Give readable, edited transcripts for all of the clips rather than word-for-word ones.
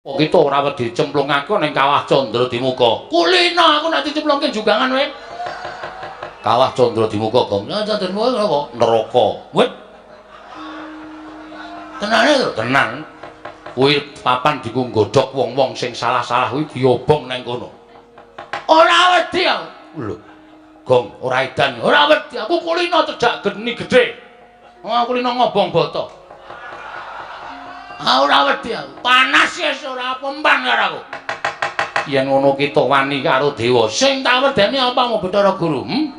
Kok kita ora wedi cemplungake ning Kawah Candra Dimuka. Kulino aku nek dicemplungke jugangan kowe. Kawah Candra Dimuka, Gong. Candra Dimuka napa? Neraka. Wit. Tenane to? Tenan. Kuwi papan dienggo nggodhog wong-wong sing salah-salah kuwi diobong nang kono. Ora wedi aku. Lho. Gong, ora edan. Ora wedi aku kulino cedhak geni gedhe. Wong aku kulino ngobong boto. Ah, ora wedi aku. Panas wis ora pempan karo aku. Yen ngono kita wani karo dewa. Sing tak wedeni apamu Bathara Guru? Hmm?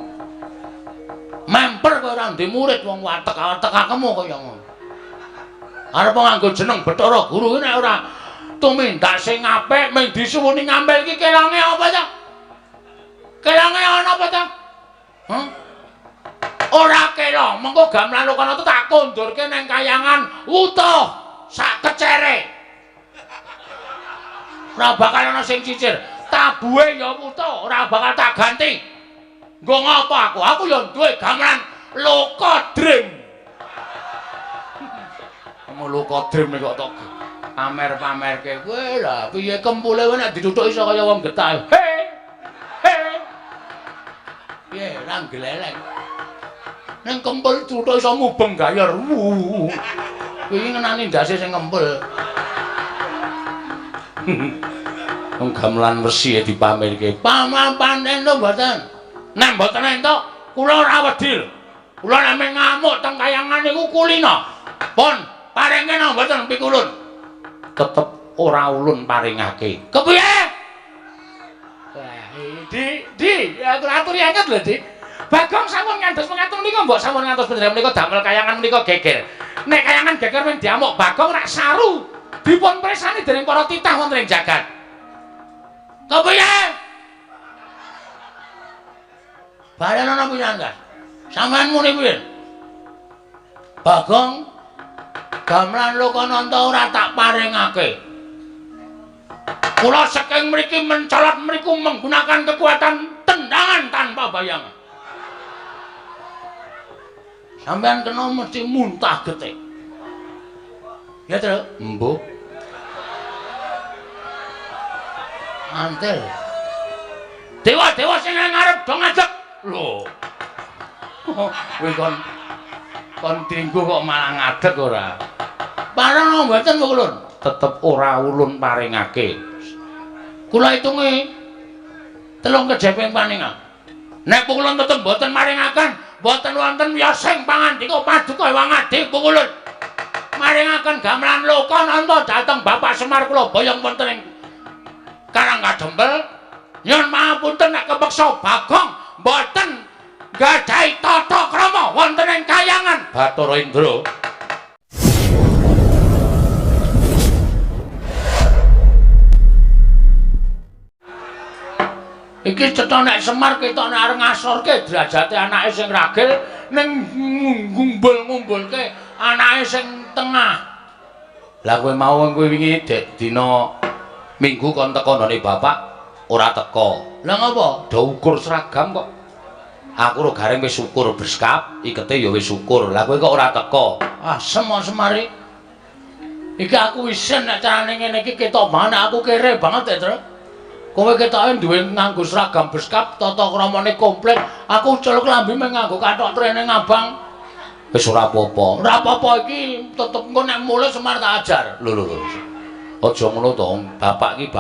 Memper kowe ora ndek murid wong watek-watekakemu kaya ngono. Arep nganggo jeneng Bathara Guru nek ora tumindak sing apik mung disuwuni ngambil iki kelonge apa ta? Kelonge ana apa ta? Hah? Ora kelong, mengko gamelan Lokanata tak kondurke nang kayangan wutuh sak kecere. Ora bakal ana sing cicir. Tabuhe ya wutuh, ora bakal tak ganti. Nggo ngapa aku? Aku ya duwe gamelan Loka Dream. Loka Dream kok tok pamer-pamerke. Kowe lah piye kempule kowe nek dituthuk iso kaya wong getah. He. He. Piye ra gleleng. Ning kempul tuthuk iso mubeng gayor. Kuwi ngenani ndase sing ngempul. Wong gamelan wesi dipamerke. Paman entuk mboten? Nek mboten entuk, kula ora wedi. Kula nek ngamuk teng kayangan niku kulino. Pun paringke napa mboten pikulun? Tetep ora ulun paringake. Kepiye? Wah, Di, aku aturi anget lho, Di. Bagong sampun ngantos mengatur menika mbok sampun ngantos panjenengan menika damel kayangan menika geger. Nek kayangan geger men diamuk Bagong rak saru. Dipun presani dening para titah wonten ing jagat. Kepiye? Balen ana pisan, Sampeyan muni piye? Bagong gamelan Lokananta ora tak paringake. Kula saking mriki mencolot mriku menggunakan kekuatan tendangan tanpa bayangan. Sampeyan kena mesti muntah getih. Ya, Tru? Embuh. Antil. Dewa-dewa sing ngarep do ngadeg. Lho. Kowe kon dinggo kok malah ngadeg ora? Parang mboten ulun. Tetep ora ulun paringake. Kula hitungi telung kejeping paningan. Nek pukulun tetep mboten maringaken, mboten wonten wiyosing pangandika paduka Hyang Adi pukulun. Maringaken gamelan Lokananta dhateng Bapak Semar kula boyong wonten ing Karang Kadempel. Nyuwun pangapunten nek kepeksa Bagong mboten gadhahi tata krama wonten ing kayangan Bathara Indra. Iki cetha nek Semar ketok nek arep ngasorke derajate anake sing ragil ning ngumbul-ngumbulke anake sing tengah. Lah kowe mau kowe wingi dek dina Minggu kon teko nggone bapak ora teko. Lah ngopo? Do ukur seragam kok. Aku ro gareng wis ukur beskap, ikete ya wis ukur. Lah kowe kok ora teko? Ah, semo Semari. Iki aku isin nek carane ngene iki ketok banget aku kere banget ya, Tru. Kowe ketoke duwe nganggo seragam beskap, tata kramane komplit. Aku celuk klambi mung nganggo kathok trene ngabang. Wis ora apa-apa. Ora apa-apa iki tetep engko nek mulih Semar tak ajar. Lho lho lho. Aja ngono to, bapak iki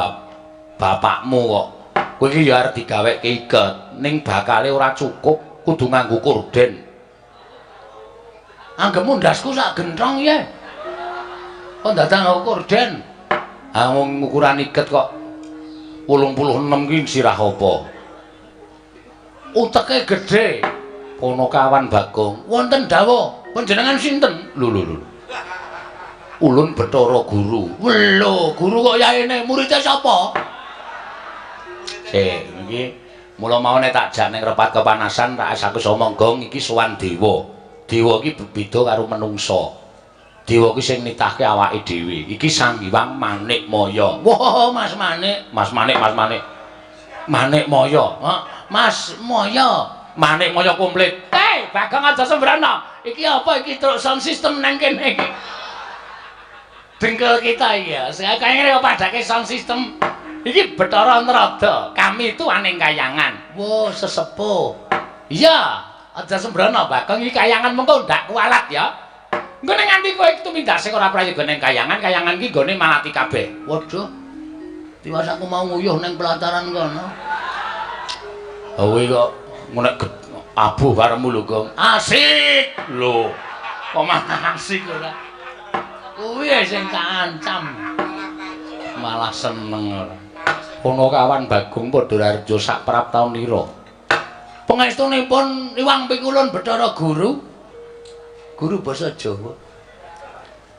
bapakmu kok. Kowe iki ya arep digaweke iket, ning bakale ora cukup, kudu nganggo korden. Anggepmu ndasku sak genthong ya. Kok dadak nganggo korden? Ha wong ukuran iket kok 86 ki sirah apa? Uteke gedhe. Ponokawan Bagong. Wonten dawuh, panjenengan sinten? Lho lho lho. Ulun Bathara Guru. Lho, guru kok yaene muridé sapa? Sik, iki mula mau nek tak jak ning repat kepanasan tak aku omong Gong iki sowan dewa. Dewa iki beda karo menungsa. Dewa iki sing nitahke awake dhewe. Iki Sang Hyang Manik Maya. Wah, Mas Manik, Mas Manik, Mas Manik. Manik Maya. Mas Maya. Manik Maya komplit. Hei, Bagong aja sembrana. Iki apa iki truk sound system nang kene iki? Dengkul kita iki ya. Kaya ngene kok padake sound system. Iki Bathara Narada, kami itu aning kayangan. Wo, sesepuh. Iya, aja sembrono Bagong iki kayangan mengko ndak kualat ya. Engko nek nganti kowe tumindak sing ora prayoga ning kayangan, kayangan iki nggone malati kabeh. Waduh. Tiwas aku mau nguyuh ning pelataran kono. Oh kuwi kok nek abuh karemu lho, Gong. Asik. Lho. Kok malah asik ora? Kuwi sing tak ancam. Malah seneng ora. Kono kawan Bagong padha raja sak praptaun ira. Pangestunipun Iwang Pikulun Bathara Guru. Guru basa Jawa.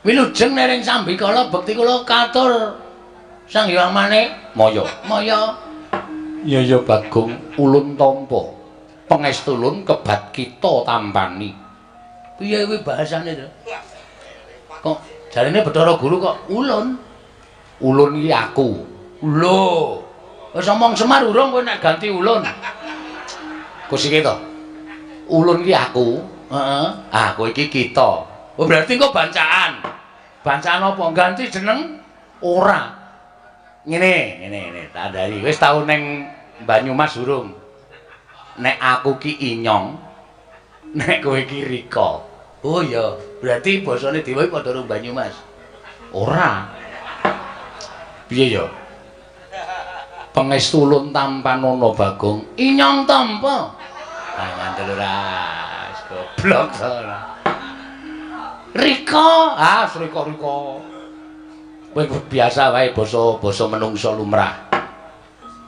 Wilujeng nering sambikala bekti kula katur Sang Hyang Manik Maya. Maya. Iya ya Bagong ulun tampa. Pangestu ulun kebat kita tampani. Piye kuwi bahasane to? Kok jarene Bathara Guru kok ulun? Ulun iki aku. Lho. Wis omong Semar urung kowe nek ganti ulun. Kusike to. Ulun iki aku. Heeh. Ah, kowe iki kita. Oh berarti engko bancaan. Bancaan apa? Ganti jeneng? Ora. Ngene, ngene, ngene, tak andani. Wis tau ning Banyumas urung? Nek aku ki Inyong, nek kowe ki Rika. Oh iya, berarti basane dewa padha karo Banyumas. Ora. Piye ya? Pangestu ulun tampanana Bagong. Inyong tampa. Ah, ngandel ora. Goblok to ora. Rika, ah Rika-Rika. Kowe biasa wae basa-basa menungsa lumrah.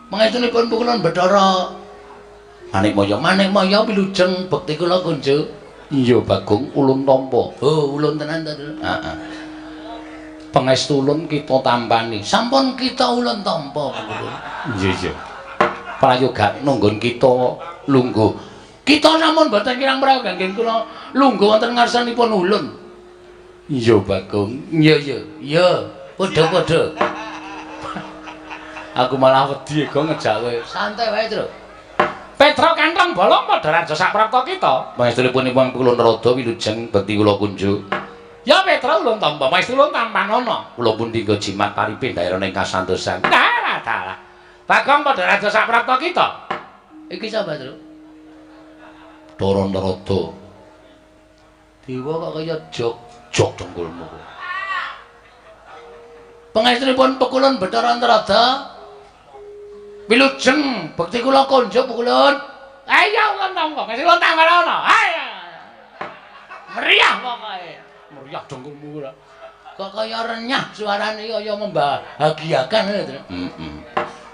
Pangestunipun pukulun Bathara Manikmaya, Manikmaya wilujeng bekti kula kunjuk. Iya Bagong, ulun tampa. Oh, ulun tenan to, Tru? Heeh. Pangestu ulun kita tampani. Sampun kita ulun tampa pukulun. Iya iya. Prayoga nunggon kita lungguh. Kita sampun boten kirang prayoga nggih kula lungguh wonten ngarsanipun ulun. Iya Bagong. Iya iya. Iya, padha-padha. Aku malah wedi kok ngejak kowe. Santai wae, Tru. Petruk kantong bolong padha raja saprapta kita. Pangestunipun Iwang Kula Narada wilujeng bekti kula kunjuk. Ya Petruk ulun tampa, pangestu ulun tampanana. Kula pun tinggal jimat paripe daerah ing kasantosan. Dalah dalah. Bagong padha raja saprapta kita. Iki sapa, Tru? Bathara Narada. Dewa kok kaya jog jog dengkulmu. Pangestunipun pekulun Bathara Narada. Wilujeng bekti kula kunjuk pekulun. Ayo ulun tampa, pangestu ulun tampanana. Ayo. Meriah pokoke. Meriah dengkulmu ora. Kok kaya renyah suarane kaya membahagiakan lho, Tru. Heeh.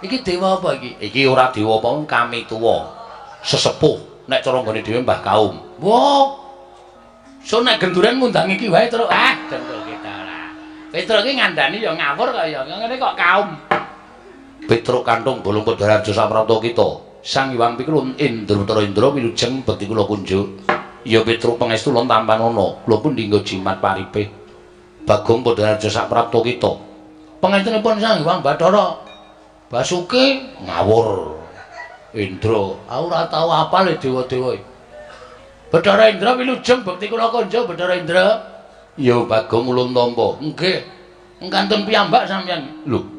Iki dewa apa iki? Iki ora dewa apa kami tuwa. Sesepuh nek cara nggone dhewe Mbah Kaum. Wah. So nek genduren ngundang iki wae, Tru. Ah, dengkul kita ora. Petruk iki ngandani ya ngawur kaya ngene kok kaum. Petruk kantung bolong padha raja saprapta kita. Sang Hyang Pikulun Indra Bathara Indra wilujeng bekti kula kunjuk. Ya Petruk pangestu ulun tampanana. Kula pun dinggo jimat paripe. Bagong padha raja saprapta kita. Pangestunipun Sang Hyang Bathara Basuki ngawur. Indra, aku ora tau apal dewa-dewa. Bathara Indra wilujeng bekti kula kunjuk Bathara Indra. Ya Bagong ulun tampa. Nggih. Kantun piyambak sampeyan. Lho.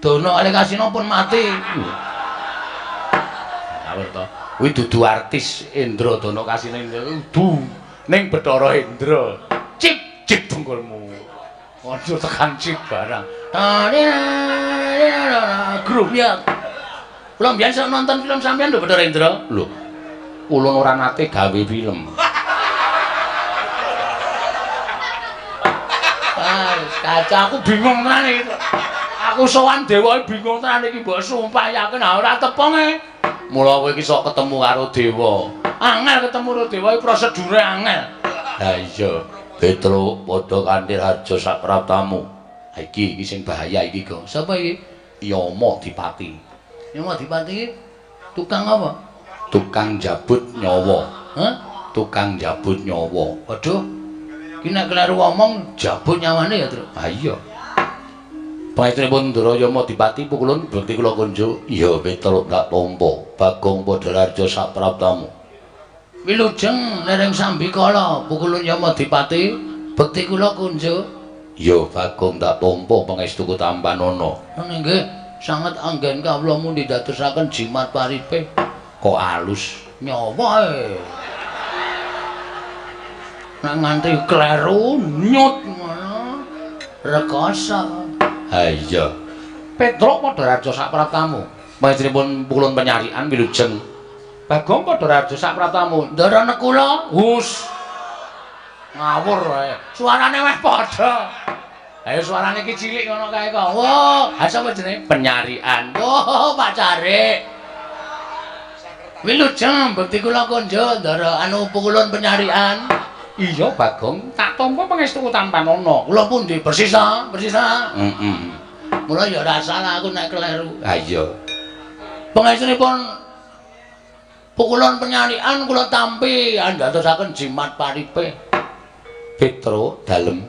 Dono kalih Kasino pun mati. Ngawur to. Kuwi dudu artis Indra Dono Kasino Indra kudu ning Bathara Indra. Cip cip dengkulmu. Aja tekan cip barang. Grup ya. Kula mbiyen sok nonton film sampeyan lho Bathara Indra. Lho. Ulun ora nate gawe film. Ah, kaca aku bingung tenan iki. Aku sowan dewa bingung tenan iki mbok sumpah yakin ora tepung e. Mula kowe iki sok ketemu karo dewa. Angel ketemu karo dewa iki prosedure angel. Ha iya, Petruk padha kanthi raja sapraptamu. Ha iki iki sing bahaya iki, Gong. Sapa iki? Yama Dipati. Yama Dipati iki tukang apa? Tukang jabut nyawa. Hah? Tukang jabut nyawa. Waduh. Iki nek kleru omong jabut nyawane ya, Truk. Ha iya. Pangestunipun Ndara Yama Dipati pukulun bekti kula kunjuk. Ya Petruk tak tampa. Bagong padha raja sapraptamu. Wilujeng lereng sambikala pukulun Yama Dipati bekti kula kunjuk. Ya Bagong tak tampa pangestuku tampanana. Nggih, sanget anggen kawula mundi dadosaken jimat paripe. Kok alus nyawa e. Nek nganti kleru nyut ngono rekoso. Ha iya. Petruk Padaraja sak pratamu. Panjenenganipun pukulun penyarian wilujeng. Bagong Padaraja sak pratamu. Ndara nekula. Hus. Ngawur wae. Suarane weh padha. Ayo suarane iki cilik ngono kae kok. Wah, ha sapa jenenge? Penyarian. Oh, Pak Carik. Wilujeng bekti kula konjo ndara anu pukulun penyarian. Iya Bagong, tak tampa pangestuku tampanana. Kula pundi? Persis ta? Persis ta? Heeh. Mula ya ora salah aku nek kleru. Ha iya. Pangestunipun pukulun penyarian kula tampi andadosaken jimat paripe. Petruk dalem.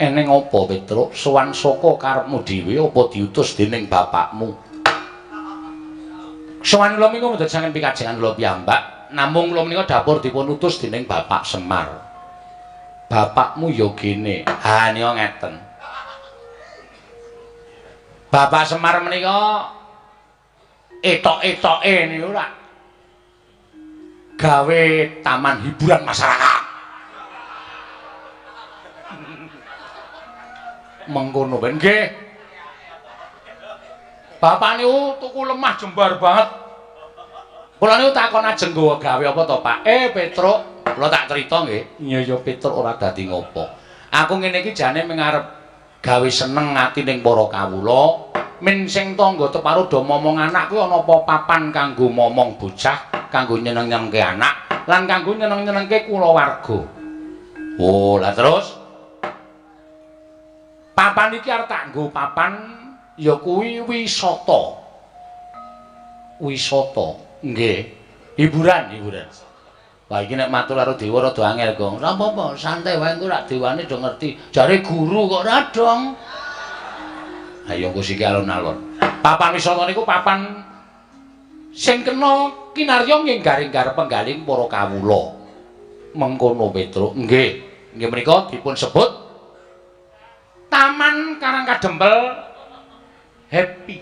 Eneng apa Petruk? Sowan saka karepmu dhewe apa diutus dening bapakmu? Sowan kula menika mboten saking pikajengan kula piyambak, namung kula menika dapur dipun utus dening Bapak Semar. Bapakmu ya gene. Ha nika ngeten. Bapak Semar menika etok-etoke niku ora gawe taman hiburan masyarakat. Mengkono ben nggih. Bapak niku tuku lemah jembar banget. Kula niku takon ajeng nggawa gawe apa to, Pak? Petruk, kula tak crita nggih. Iya ya Petruk ora dadi ngopo. Aku ngene iki jane mung arep gawe seneng ati ning para kawula. Men sing tangga teparo do momong anak kuwi ana apa papan kanggo momong bocah, kanggo nyeneng-nyenengke anak, lan kanggo nyeneng-nyenengke kulawarga. Oh, lah terus papan iki arep tak nggo papan ya kuwi wisata. Wisata, nggih. Hiburan, hiburan. Wah iki nek matur karo dewa rada angel, Gong. Ora apa-apa, santai wae engko rak dewane do ngerti. Jare guru kok ora dong. Ayo engko siki alon-alon. Papan wisata niku papan sing kena kinarya nginggar-inggar penggaling para kawula. Mengkono Petruk, nggih. Nggih menika dipun sebut Taman Karang Kadempel Happy.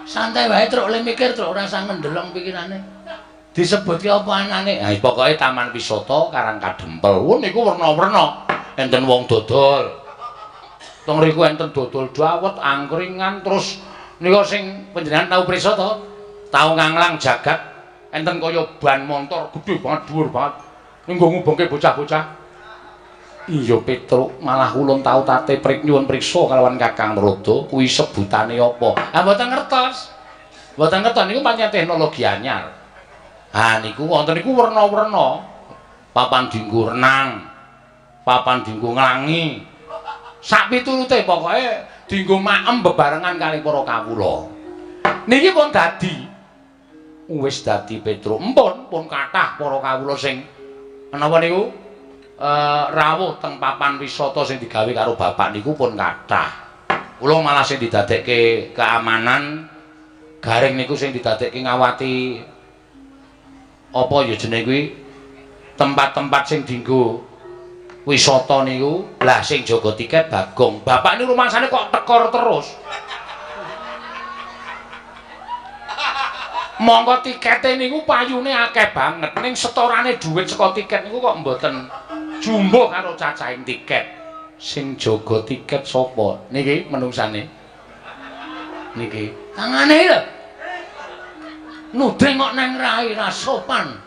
Santai wae truk le mikir truk ora usah ngendeleng pikirane. Disebutke apa anane? Ha pokoke Taman Wisata Karang Kadempel. Wo niku werna-werna. Enten wong dodol. Teng mriku enten dodol dawet, angkringan, terus nika sing panjenengan tau prisa to? Tau nganglang jagat enten kaya ban montor gedhe banget, dhuwur banget. Ning nggo ngubengke bocah-bocah. Iya Petruk, malah ulun tau tate prik nyuwun priksa kalawan Kakang Narada kuwi sebutane apa? Ha mboten ngertos. Mboten ngertos niku pancen teknologi anyar. Ha niku wonten niku werna-werna. Papan dienggo renang, papan dienggo nglangi. Sak piturute pokoke dienggo maem bebarengan kali para kawula. Niki pun dadi. Wis dadi Petruk. Empun pun kathah para kawula sing menapa niku? Rawuh teng papan wisata sing digawe karo bapak niku pun kathah. Kula malah sing didadekke keamanan garing niku sing didadekke ngawati apa ya jenenge kuwi tempat-tempat sing dienggo wisata niku. Lah sing jaga tiket Bagong. Bapak niku rumangsane kok tekor terus. Monggo tikete niku payune akeh banget ning setorane dhuwit saka tiket niku kok mboten jumbuh karo cacahing tiket. Sing jaga tiket sapa? Niki menungsane. Niki tangane lho. Nuding kok nang rai ra sopan.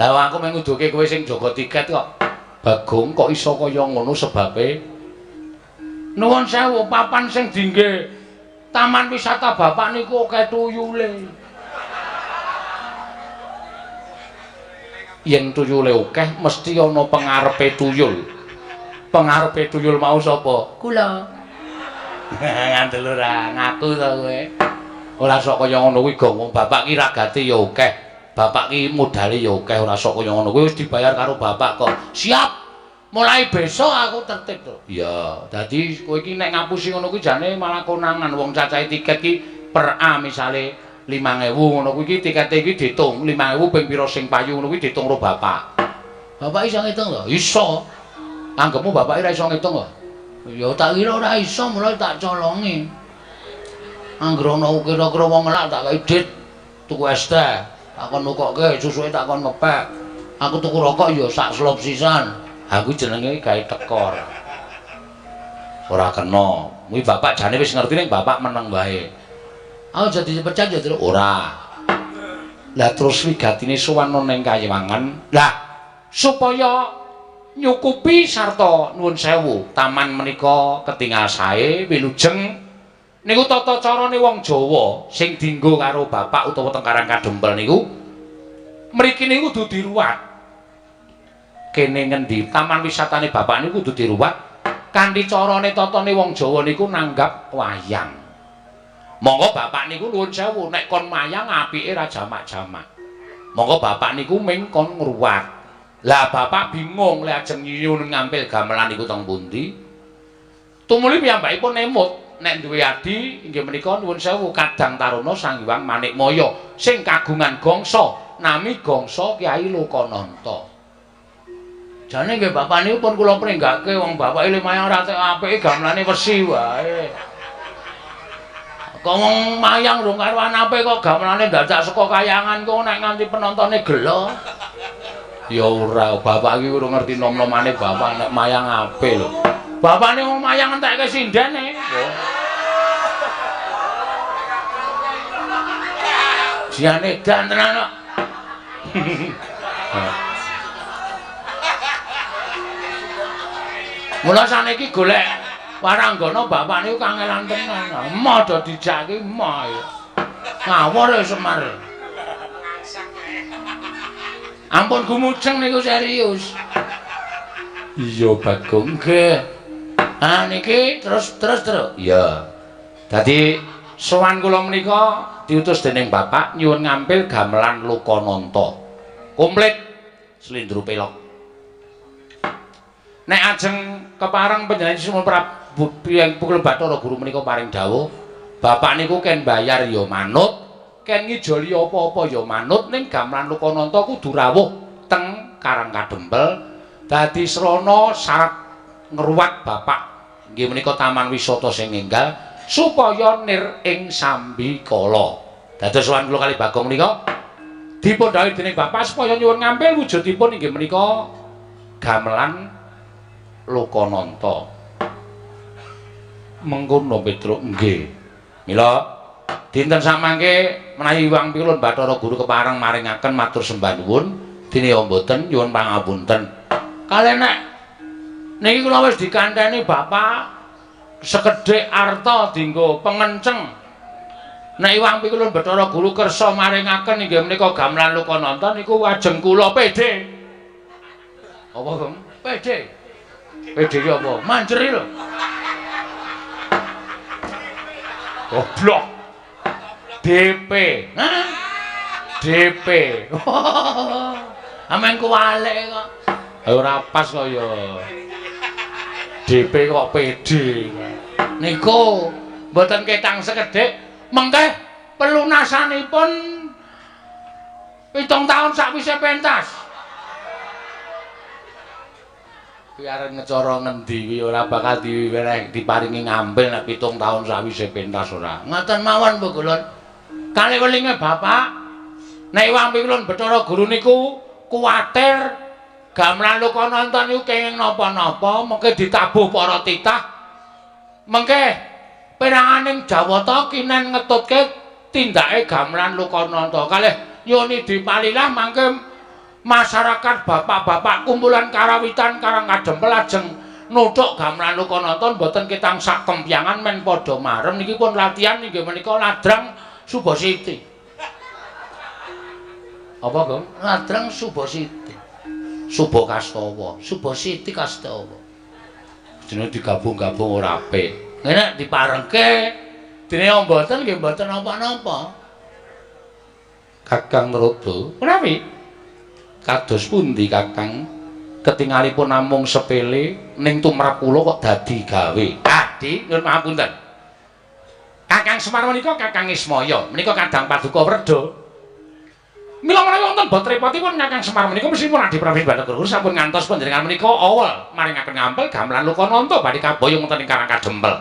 Lah aku mung nguduke kowe sing jaga tiket kok. Bagong kok iso kaya ngono sebabe? Nuwun sewu, papan sing dingge taman wisata bapak niku akeh tuyule. Yen tuyule akeh mesti ana pengarepe tuyul. Pengarepe tuyul mau sapa? Kula. Ngandel ora ngaku to kowe. Ora sok kaya ngono kuwi Gong. Wong bapak ki ragate ya akeh. Bapak ki modale ya akeh, ora sok kaya ngono kuwi wis dibayar karo bapak kok. Siap. Mulai besok aku tertib to. Iya, dadi kowe iki nek ngapusi ngono kuwi jane malah konangan. Wong cacahe tiket ki per A misale 5.000 ngono kuwi iki tikete iki diitung 5.000 ping pira sing payu ngono kuwi diitung karo bapak. Bapak iso ngitung to? Iso. Anggepmu bapake ora iso ngitung kok. Ya tak kira ora iso, mulai tak colongi. Angger ana kira-kira wong ngelak tak kei dit tuku es teh, tak kon nukokke, susuke tak kon ngepek. Aku tuku rokok ya sak slop sisan. Ha kuwi jenenge gawe tekor. Ora kena. Kuwi bapak jane wis ngerti ning bapak meneng wae. Aku jadi dipecat ya, Truk. Ora. Lah terus wigatine sowan ning Kayiwangan. Lah supaya nyukupi sarta nuwun sewu, taman menika ketingal sae wilujeng niku tata carane wong Jawa sing dienggo karo bapak utawa teng Karang Kadempel niku mriki niku kudu diruwat. Kene ngendi taman wisatane bapak niku kudu diruwat kanthi carane tatane wong Jawa niku nanggap wayang. Monggo bapak niku nuwun sewu nek kon mayang apike ra jamak-jamak. Monggo bapak niku ming kon ngruwat. Lah bapak bingung lek ajeng nyuwun ngampil gamelan niku teng pundi. Tumuli piyambakipun emut nek duwe adi inggih menika nuwun sewu Kadang Taruna Sang Hyang Manikmaya sing kagungan gangsa nami gangsa Kyai Lokananta. Jane nggih bapak niku pun kula pringgake wong bapake lumayan ora apike gamelane wesi wae. Kok wong mayang rung karuan apik kok gamelane dadak saka kayangan kok nek nganti penontone gelo. Ya ora, bapak iki urung ngerti nom-nomane bapak nek mayang apik lho. Bapakne wong mayang entekke sindene. Jiane edan tenan kok. Mula saniki golek waranggana bapak niku kangelan tenan. Emoh do dijak iki emoh. Ngawur ya Semar. Ampun gumujeng niku serius. Iya Bagong nggih. Ah niki terus. Iya. Dadi sowan kula menika diutus dening bapak nyuwun ngampil gamelan Lokananta. Komplit slendro pelok. Nek ajeng kepareng panjenengan Sumur Prabu Piyang Pukul Bathara Guru menika paring dawuh, bapak niku ken bayar ya manut, ken ngijoli apa-apa ya manut, ning gamelan Lokananta kudu rawuh teng Karang Kadempel dadi srana syarat ngruwat bapak inggih menika taman wisata sing enggal supaya nir ing sambikala. Dados sowan kula kali Bagong menika dipun dawuhi dening bapak supaya nyuwun ngampil wujudipun inggih menika gamelan Lokananta. Mengkono Petruk nggih. Mila dinten samangke menawi Hyang Pilun Bathara Guru kepareng maringaken matur sembah nuwun, dene ya mboten nyuwun pangapunten. Kalih nek niki kula wis dikanteni bapak sekedhik arta dienggo pengenceng. Nek Hyang Pilun Bathara Guru kersa maringaken inggih menika gamelan Lokananta niku ajeng kula PD. Apa, Gong? PD. PD ki apa? Manjeri lho. Goblok. DP. Hah? DP. Amen kuwalik kok. Ora pas kok ya. DP kok PD. Niku mboten ketang sekedhik, mengke pelunasanipun 7 taun sakwise pentas. Kuwi arep ngecara ngendi kuwi ora bakal diwereh diparingi ngambil nek 7 taun sawise pentas ora. Ngoten mawon Bu Gulun. Kalih welinge bapak nek Hyang Pilun Bathara Guru niku kuwatir gamelan Lokananta niku kenging napa-napa mengke ditabuh para titah. Mengke peranganing Jawata kinen ngetutke tindake gamelan Lokananta. Kalih nyuwun dipalilah mangke masyarakat bapak-bapak kumpulan karawitan Karang Kadempel ajeng nuthuk gamelan Lokananta mboten ketang sak kempyangan men padha marem niki pun latihan inggih menika ladrang Subasiti. Apa, Gong? Ladrang Subasiti. Subakastawa, Subasiti Kastawa. Jenenge digabung-gabung ora apik. Nek diparengke dene mboten nggih mboten napa-napa. Kakang Narada, menawi kados pundi Kakang ketingalipun namung sepele ning tumrap kula kok dadi gawe. Adi nyuwun pangapunten. Kakang Semar menika Kakang Ismaya, menika Kadang Paduka Werda. Mila menawi wonten bot repotipun Kakang Semar menika mesti Adi Pramesti Bathara Guru sampun ngantos panjenengan menika awel maringaken ngampel gamelan Lokananta badhe kaboyong wonten ing Karang Kadempel.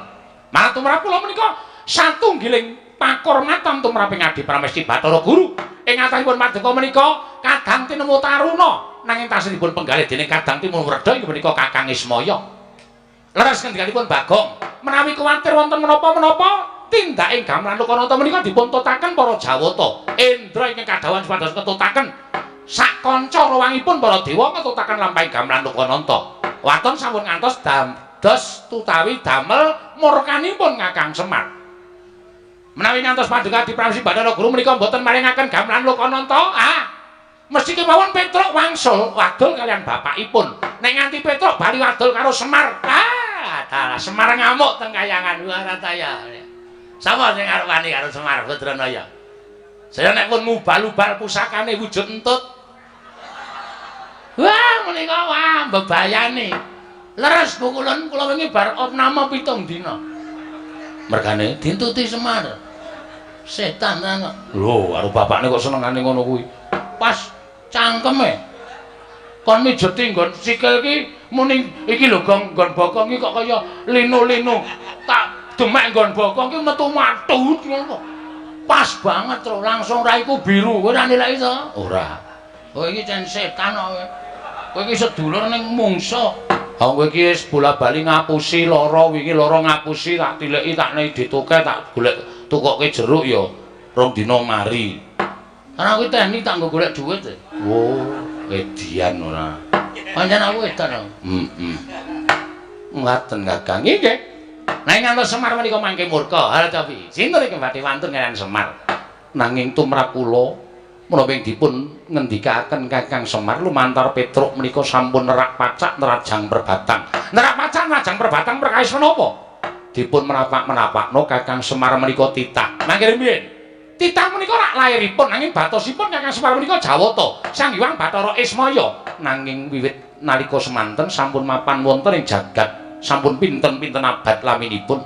Malah tumrap kula menika satunggiling pakurmatan tumraping Adi Pramesti Bathara Guru ing atasipun paduka menika Kadang Tinemu Taruna nanging tasih dipun penggalih dening Kadang Timun Werda inggih menika Kakang Ismaya. Leres ngendikanipun Bagong, menawi kuwatir wonten menapa-menapa tindak ing gamelan Lokananta menika dipun tutaken para Jawata. Indra ingkang kadhawuhan supados ngetutaken sak kanca rawangipun para dewa ngetutaken lampahing gamelan Lokananta. Waton sampun ngantos dados tutawi damel murkanipun Kakang Semar. Menawi ngantos paduka Adi Pramesti Bathara Guru menika mboten maringaken gamelan Lokananta, mesti kemawon Petruk wangsul wadul kalian bapakipun. Nek nganti Petruk bali wadul karo Semar, dalah Semar ngamuk teng kayangan Warataya. Sapa sing arep wani karo Semar Badranaya? Saya nek pun ngubal-ubal pusakane wujud entut. Wah, menika wah bebayani. Leres pukulun kula wingi bar opname 7 dina. Mergane dintuti Semar. Setan tenan kok. Lho, karo bapakne kok senengane ngono kuwi. Pas cangkeme. Kon mijeti nggon sikil ki muni iki lho gong nggon bokong iki kok kaya linu-linu. Tak demek nggon bokong ki metu matut ngono. Pas banget tro, langsung raiku biru. Kowe ora nilai to? Ora. Kowe iki cen setan kok. Kowe iki sedulur ning mungsa. Ha kowe iki wis bola-bali ngapusi lara wingi lara ngapusi tak tileki tak nei ditoke tak golek tukoke jeruk ya rong dina mari. Karena aku teknik tak nggo golek dhuwit. Oh, edian ora. Pancen aku edan aku. Heeh. Ngaten Kakang. Nggih. Nek ngantos Semar menika mangke murka. Ha tapi sinten iki badhe wantun kaliyan Semar. Nanging tumrap kula menapa ing dipun ngendikaken Kakang Semar lumantar Petruk menika sampun nerak pacak nerajang perbatang. Nerak pacak nerajang perbatang perkawis menapa? Dipun menapak-menapakno Kakang Semar menika titah. Mangke mbiyen. Titah menika rak lairipun nanging batosipun Kakang Semar menika Jawata, Sang Hyang Bathara Ismaya. Nanging wiwit nalika semanten sampun mapan wonten ing jagat, sampun pinten-pinten abad laminipun.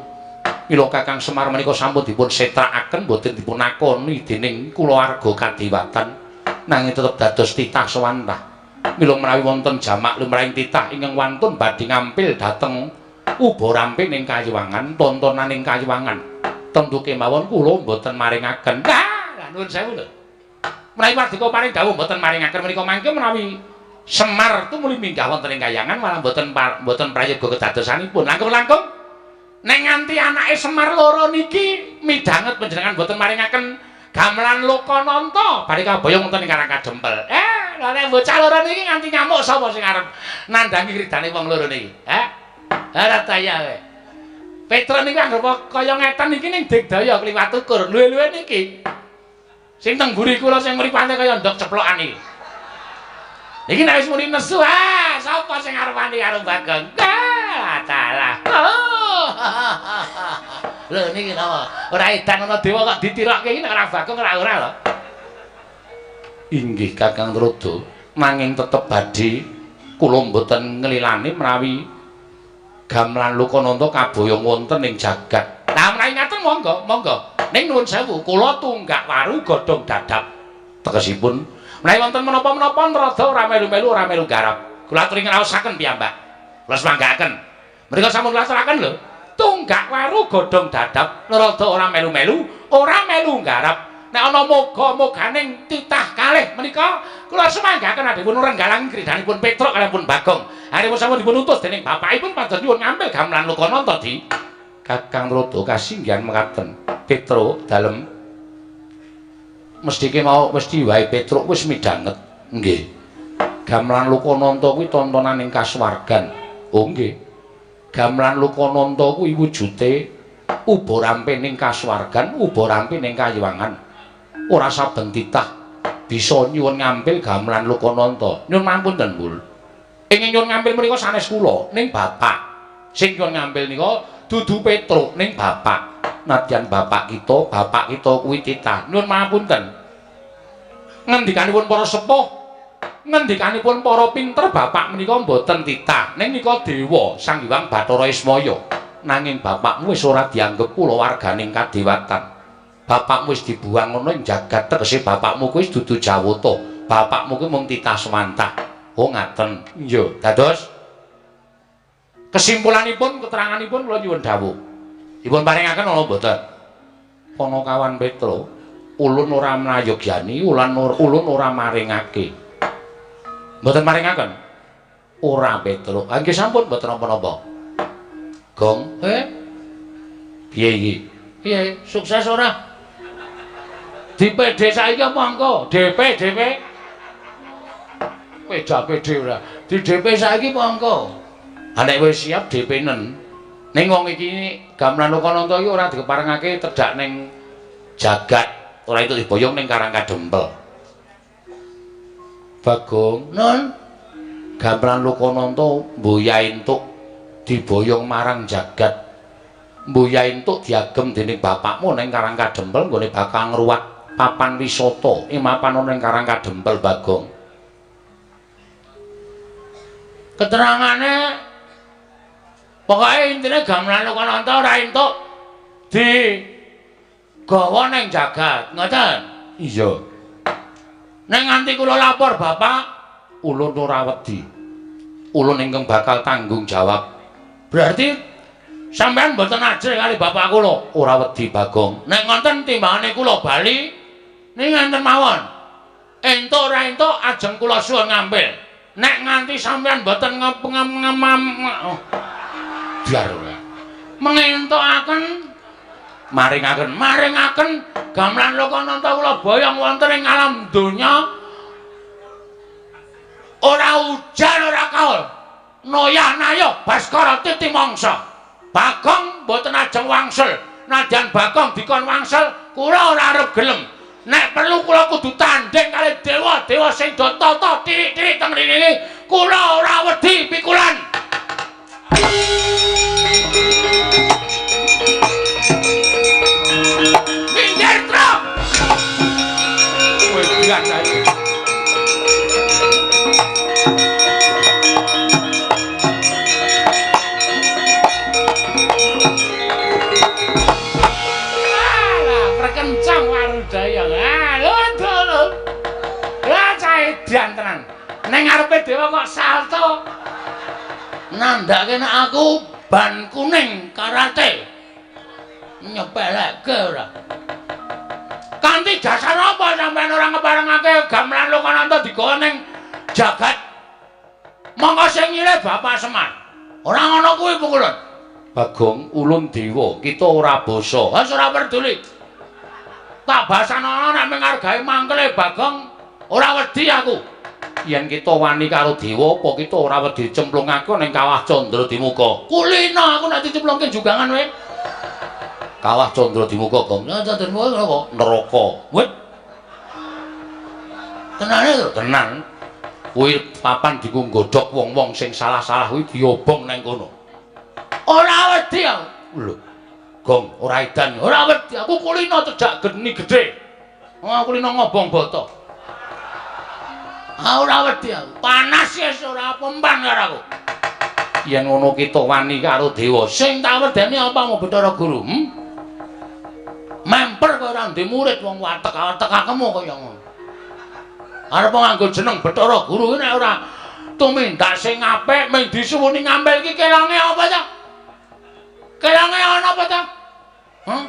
Mila Kakang Semar menika sampun dipun setrakaken boten dipun akoni dening kulawarga kadewatan, nanging tetep dados titah sewantah. Mila menawi wonten jamak lumrahing titah ingkang wantun badhe ngampil dhateng uba ramping ing kayiwangan, tontonan ing kayiwangan. Tentu kemawon kula mboten maringaken. Ah, nuwun sewu lho. Menawi pardika paring dawuh mboten maringaken menika mangke menawi Semar tumuli minggah wonten ing kayangan malah mboten mboten prayoga kedadosanipun. Langkung-langkung nek nganti anake Semar loro niki midhanget panjenengan mboten maringaken gamelan Lokananta badhe kaboyong wonten ing Karang Kadempel. Lha nek bocah loro niki nganti ngamuk sapa sing arep nandhangi ridane wong loro niki? Heh? Ora taya kowe. Petruk niku anggere kaya ngeten iki ning digdaya kliwat ukur. Luwe-luwe niki. Sing teng mburi kula sing mripate kaya ndok ceplokan iki. Iki nek wis muni nesu, ah, sapa sing arep wani karo Bagong? Ah, dalah. Oh. Lho niki napa? Ora edan ana dewa kok ditirokke iki nek ora Bagong ora ora lho. Inggih Kakang Trada, nanging tetep badhe kula mboten nglilani menawi gamelan Lokananta kaboyong wonten ing jagat. Lah menawi ngaten monggo, monggo. Ning nuwun sewu, kula tunggak waru godhong dadap. Tegesipun menawi wonten menapa-menapa Trada ora melu-melu ora melu garap. Kula aturi ngraosaken piyambak. Kula semanggaaken. Mriku sampun kula aturaken lho. Tunggak waru godhong dadap, Trada ora melu-melu, ora melu garap. Nek ana moga-moganing titah kalih menika kula semanggaken adhipun renggalang kridanipun Petruk kaliyan Bagong. Aripun sampun dipun utus dening bapakipun pados nyuwun ngampil gamelan Lokananta di Kakang Trada kasinggihan mekaten. Petruk dalem mestike mau mesti wae Petruk wis midhanget. Nggih. Gamelan Lokananta kuwi tontonan ing kasuwargan. Oh nggih. Gamelan Lokananta kuwi wujude uba rampe ning kasuwargan, uba rampe ning kayiwangan. Ora saben titah bisa nyuwun ngampil gamelan Lokananta. Nyuwun mampunten, Mbul. Ing nyuwun ngampil menika sanes kula, ning bapak. Sing nyuwun ngampil nika dudu Petruk, ning bapak. Nadyan bapak kita kuwi titah. Nyuwun mapunten. Ngendikanipun para sepuh, ngendikanipun para pinter bapak menika mboten titah, ning nika dewa Sang Hyang Bathara Ismaya. Nanging bapakmu wis ora dianggep kulawarganing kadewatan. Bapakmu wis dibuang ngono ing jagat tegese bapakmu kuwi dudu Jawata. Bapakmu kuwi mung titah swantah. Oh ngaten. Iya, dados kesimpulanipun keteranganipun kula nyuwun dawuh. Dipun paringaken ana mboten? Panakawan Petro, ulun ora mrayogyani, ulun ora maringake. Mboten maringaken? Ora Petro. Ha nggih sampun mboten napa-napa. Gong, piye iki? Piye? Sukses ora? Di PD saiki apa engko? DP, DP. Peda PD ora. Di DP saiki apa engko? Ha nek wis siap DP-nen. Ning wong iki gamelan Lokananta iki ora dikeparengake tedhak ning jagat, ora entuk diboyong ning Karang Kadempel. Bagong, nun. Gamelan Lokananta mboya entuk diboyong marang jagat. Mboya entuk diagem dening bapakmu ning Karang Kadempel nggone bakal ngruwat papan wisata ing mapan ana ing Karang Kadempel Bagong. Keterangane pokoke intine gamelan Lokananta ora entuk digawa ning jagat, ngoten? Iya. Ning nganti kula lapor bapak, ulun ora wedi. Ulun ingkang bakal tanggung jawab. Berarti sampean mboten ajrih kali bapak kula? Ora wedi Bagong. Nek ngoten timbangane kula bali ning ngenten mawon. Entuk ora entuk ajeng kula suwun ngambil. Nek nganti sampean mboten biar ora. Mengentukaken maringaken maringaken gamelan Lokananta kula boyong wonten ing alam donya ora ujan ora kaul. Noyah nayo Baskara titi mangsa. Bagong mboten ajeng wangsul. Nadyan Bagong dikon wangsul, kula ora arep gelem. Nek perlu kula kudu tandhing kali dewa-dewa sing do tata tirik-tirik teng mriki. Kula ora wedi pikulan. Minggir, Truk. Kowe biasa iki. Kencang Warudaya. Ah, lho lho. Lah cah edan tenan. Ning ngarepe dewa kok salto. Nandhake nek aku ban kuning karate. Nyepelekke ora. Kanthi dasar apa sampean ora ngeparengake gamelan Lokananta digawa ning jagat? Monggo sing nyilih Bapak Semar. Ora ngono kuwi pukulun. Bagong ulun dewa, kita ora basa. Wis ora peduli. Tak basana nek menghargai mangkele Bagong ora wedi aku. Yen kita wani karo dewa apa kita ora wedi cemplungake ning Kawah Candra Dimuka. Kulina aku nek dicemplungke jugangan kowe. Kawah Candra Dimuka, Gong. Candra Dimuka napa? Neraka. Wit. Tenane to? Tenan. Kuwi papan diku nggodhog wong-wong sing salah-salah kuwi diobong nang kono. Ora wedi aku. Lho. Gong, ora edan, ora wedi aku kulino cedhak geni gedhe. Oh, kulino ngobong boto. Ah, ora wedi aku. Panas wis ora pempan karo aku. Yen ngono kita wani karo dewa. Sing tak wedeni apa mau Bathara Guru? Hmm? Memper kowe ora ndek murid wong watek-watekakemu kaya ngono. Arep nganggo jeneng Bathara Guru nek ora tumindak sing apik mung disuwuni ngambil iki kelonge apa ta? Kelonge ana apa ta? Hah?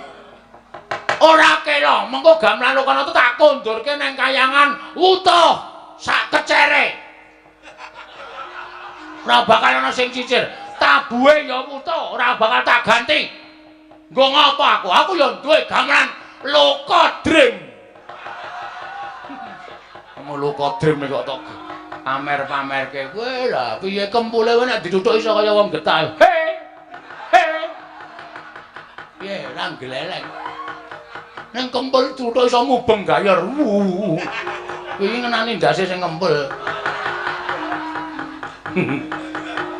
Ora kelong, mengko gamelan Lokananta tak kondurke nang kayangan wutuh sak kecere. Ora bakal ana sing cicir. Tabuhe ya wutuh, ora bakal tak ganti. Nggo ngapa aku? Aku ya duwe gamelan Loka Dream. Kamu Loka Dream kok tok pamer-pamerke kowe lah piye kempule kowe nek dituthuk iso kaya wong getah. He. He. Piye ra gleleng. Ning kempul tuthuk iso mubeng gayor. Kuwi ngenani ndase sing kempul.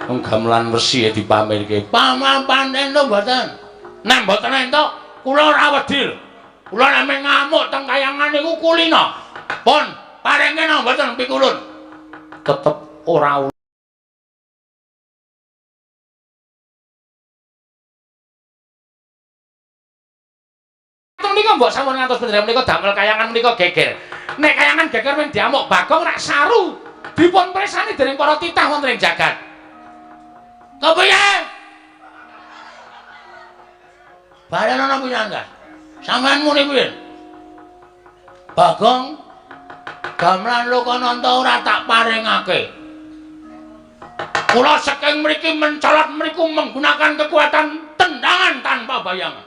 Wong gamelan wesi dipamerke. Paman entuk mboten? Nek mboten entuk, kula ora wedi lho. Kula nek ngamuk teng kayangan niku kulina. Pun parengke napa mboten pikulun? Tetep ora Menika mbok sampun ngantos panjenengan menika damel kayangan menika geger. Nek kayangan geger men diamuk Bagong rak saru. Dipun presani dening para titah wonten ing jagat. Kepiye? Bareng ana pisan, Gas. Sampeyan muni piye? Bagong gamelan Lokananta ora tak paringake. Kula saking mriki mencolot mriku menggunakan kekuatan tendangan tanpa bayangan.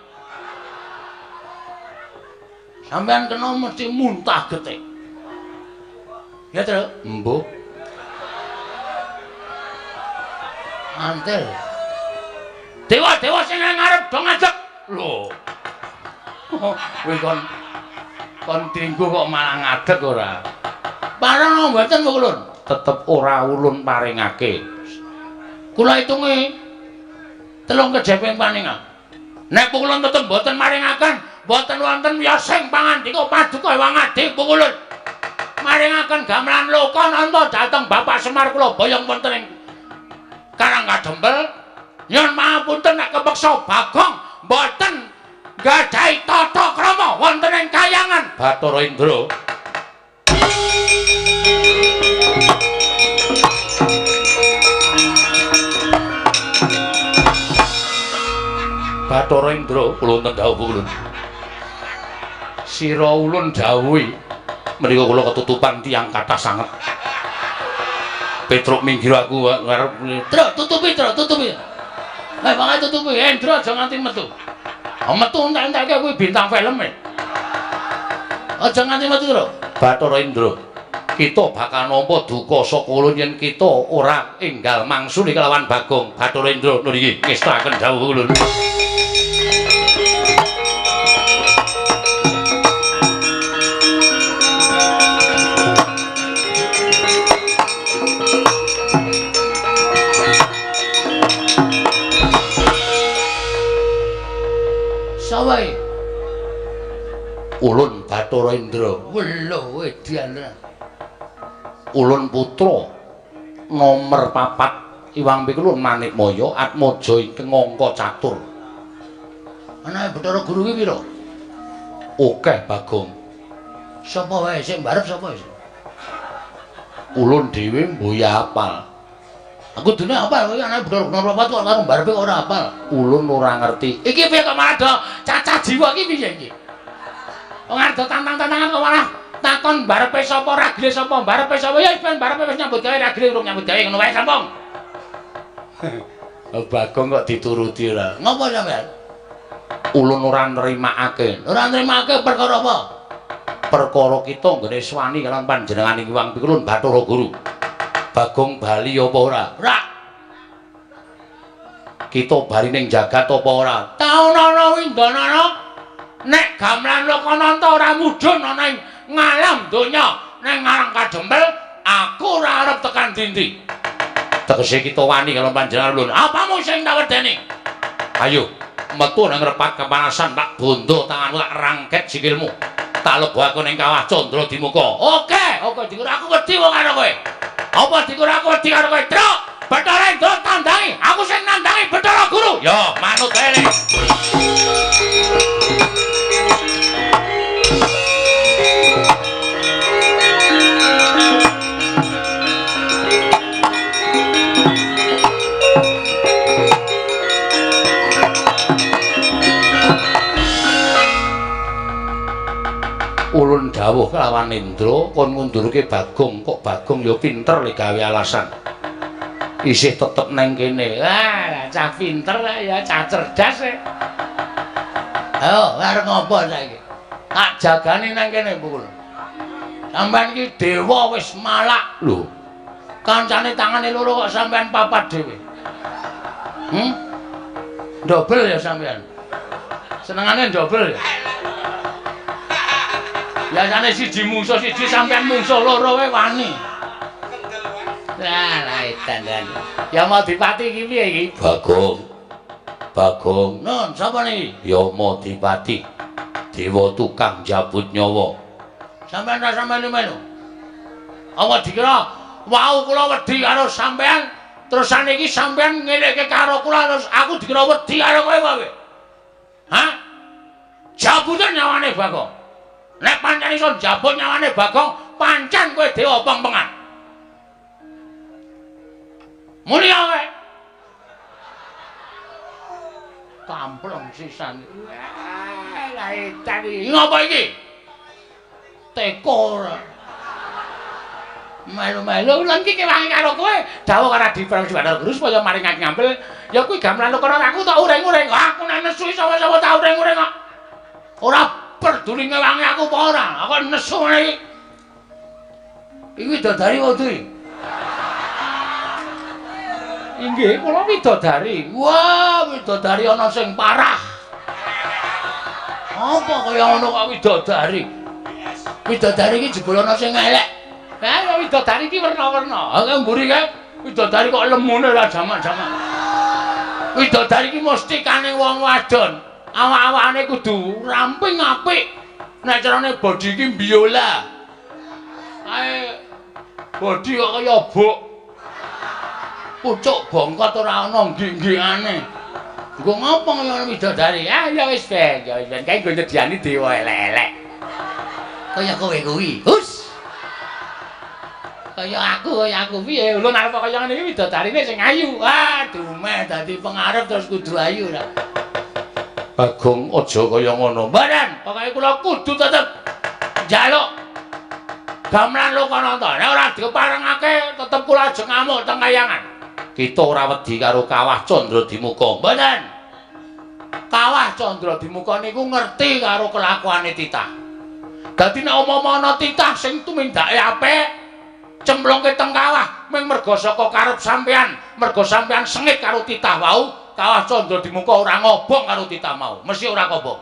Sampeyan kena mesti muntah getih. Ya, Tru? Embuh. Antel. Dewa-dewa sing ngarep do ngadeg. Lho. Kowe kon dinggo kok malah ngadeg ora? Parang mboten ulun. Tetep ora ulun paringake. Kula hitungi telung kejeping paningan. Nek pukulun tetep mboten maringaken, mboten wonten wiyosing pangandika paduka Hyang Adi pukulun. Maringaken gamelan Lokananta dhateng Bapak Semar kula boyong wonten ing Karang Kadempel. Nyuwun pangapunten nek kepeksa Bagong mboten gadhahi tata krama wonten ing kayangan Bathara Indra. Bathara Indra kula wonten dawuh ulun. Sira ulun dawuhi menika kula ketutupan tiyang kathah sanget. Petruk minggir aku ngarep. Truk tutupi, Truk tutupi. Mangke tutupi. Indra aja nganti metu. Metu entek-enteke kuwi bintang film e. Aja nganti metu, Truk. Bathara Indra, kita bakal nampa duka saka ulun yen kita ora enggal mangsuli kelawan Bagong. Bathara Indra niki ngestaken dawuh ulun. Sawai. Ulun Bathara Indra. Welo edan. Ulun putra nomer 4 Iwang Pikulun Manikmaya Atmaja ingkang angka catur. Anake Bathara Guru ki pira? Akeh Bagong. Sapa wae sing mbarep sapa wis? Ulun dhewe mboya apal. Aku dene apal kowe anake Bathara Guru nomor 4 kok karo mbarepe ora apal. Ulun ora ngerti. Iki piye kok malah do cacah jiwa iki piye iki? Wong arep do tantang-tantangan kok malah takon barepe sapa ragile sapa barepe sapa ya ben barepe wis nyambut gawe ragile urung nyambut gawe ngono wae sampung. Bagong kok dituruti ora. Ngopo sampean? Ulun ora nrimakake. Ora nrimakake perkara apa? Perkara kita nggone swani kalawan panjenengan Hyang Pikulun Bathara Guru. Bagong bali apa ora? Ora. Kita bali ning jagat apa ora? Taunana windanana nek gamelan Lokananta ora mudhun ana ing ngalam donya ning Karang Kadempel, aku ora arep tekan dindi. Tegese kita wani karo panjenengan ulun. Apamu sing tak wedeni? Ayo, metu nang repat kepanasan tak bondo tanganmu tak rangket sikilmu. Tak lebokake ning kawah Candra Dimuka. Oke, oke dikira aku wedi wong karo kowe. Apa dikira aku wedi karo kowe? Truk, Bathara Indra tandangi, aku sing nandangi Bathara Guru. Yo, manut ae. Ulun dawuh kelawan Indra kon ngundurke Bagong, kok Bagong ya pinter le gawe alasan. Isih tetep neng kene. Wah, cah pinter ya, cah cerdas e. Ayo, arep ngopo saiki? Tak jagani nang kene pukul. Sampeyan iki dewa wis malak lho. Kancane tangane loro kok sampeyan papat dhewe. Dobel ya sampeyan. Senengane dobel ya. Biasane siji mungsuh siji sampeyan mungsuh loro wae wani. Lah, lah edan. Ya mau dipati iki piye iki? Bagong. Bagong. Nun, sapa niki? Yama Dipati. Dewa tukang jabut nyawa. Sampeyan ra sampeyan melu. Apa dikira wau kula wedi karo sampeyan, terus saniki sampeyan ngelekke karo kula terus aku dikira wedi karo kowe apa kowe? Hah? Jabut Jabuten nyawane Bagong. Nek pancen iso njabut nyawane Bagong, pancen kowe dewa pengpengan. Muni kowe. Kampleng sisan. Wah, lah edan iki. Ngapa iki? Teko ora. Melu-melu lan iki kewangi karo kowe. Dawuh karo Adi Prabu Bathara Guru supaya maringake ngampil. Ya kuwi gamelan kono aku tak uring-uring. Aku nek nesu sapa-sapa tak uring-uring kok. Ora peduli ngewangi aku apa ora. Aku nesu ngene iki. Iki widodari wae. Inggih, kula widodari. Wah, widodari ana sing parah. Apa kaya ngono kok widodari? Widodari iki jebul ana sing elek. Ha, widodari iki werna-werna. Ha, mburi kae widodari kok lemune ora jamak-jamak. Widodari iki mesti kane wong wadon. Awak-awakane kudu ramping apik. Nek carane body iki biola. Kae body kok kaya buk. Pucuk bongkot ora ana nggik-nggikane. Nggo ngopo kaya widodari? Ah ya wis ben, ya wis ben kae nggo nyediani dewa elek-elek. Kaya kowe kuwi. Hus. Kaya aku piye? Lho nek arep kaya ngene iki widodarine sing ayu. Ah, dumeh dadi pengarep terus kudu ayu ra. Bagong aja kaya ngono. Mboten, pokoke kula kudu tetep njaluk gamelan Lokananta. Nek ora diparengake tetep kula ajeng ngamuk teng kayangan. Kita ora wedi karo Kawah Candradimuka. Mboten. Kawah Candradimuka niku ngerti karo kelakuane titah. Dadi nek umpama ana titah sing tumindake apik, cemplungke teng kawah ming merga saka karep sampean, merga sampean sengit karo titah wau, Kawah Candradimuka ora ngobong karo titah mau, mesti ora kobong.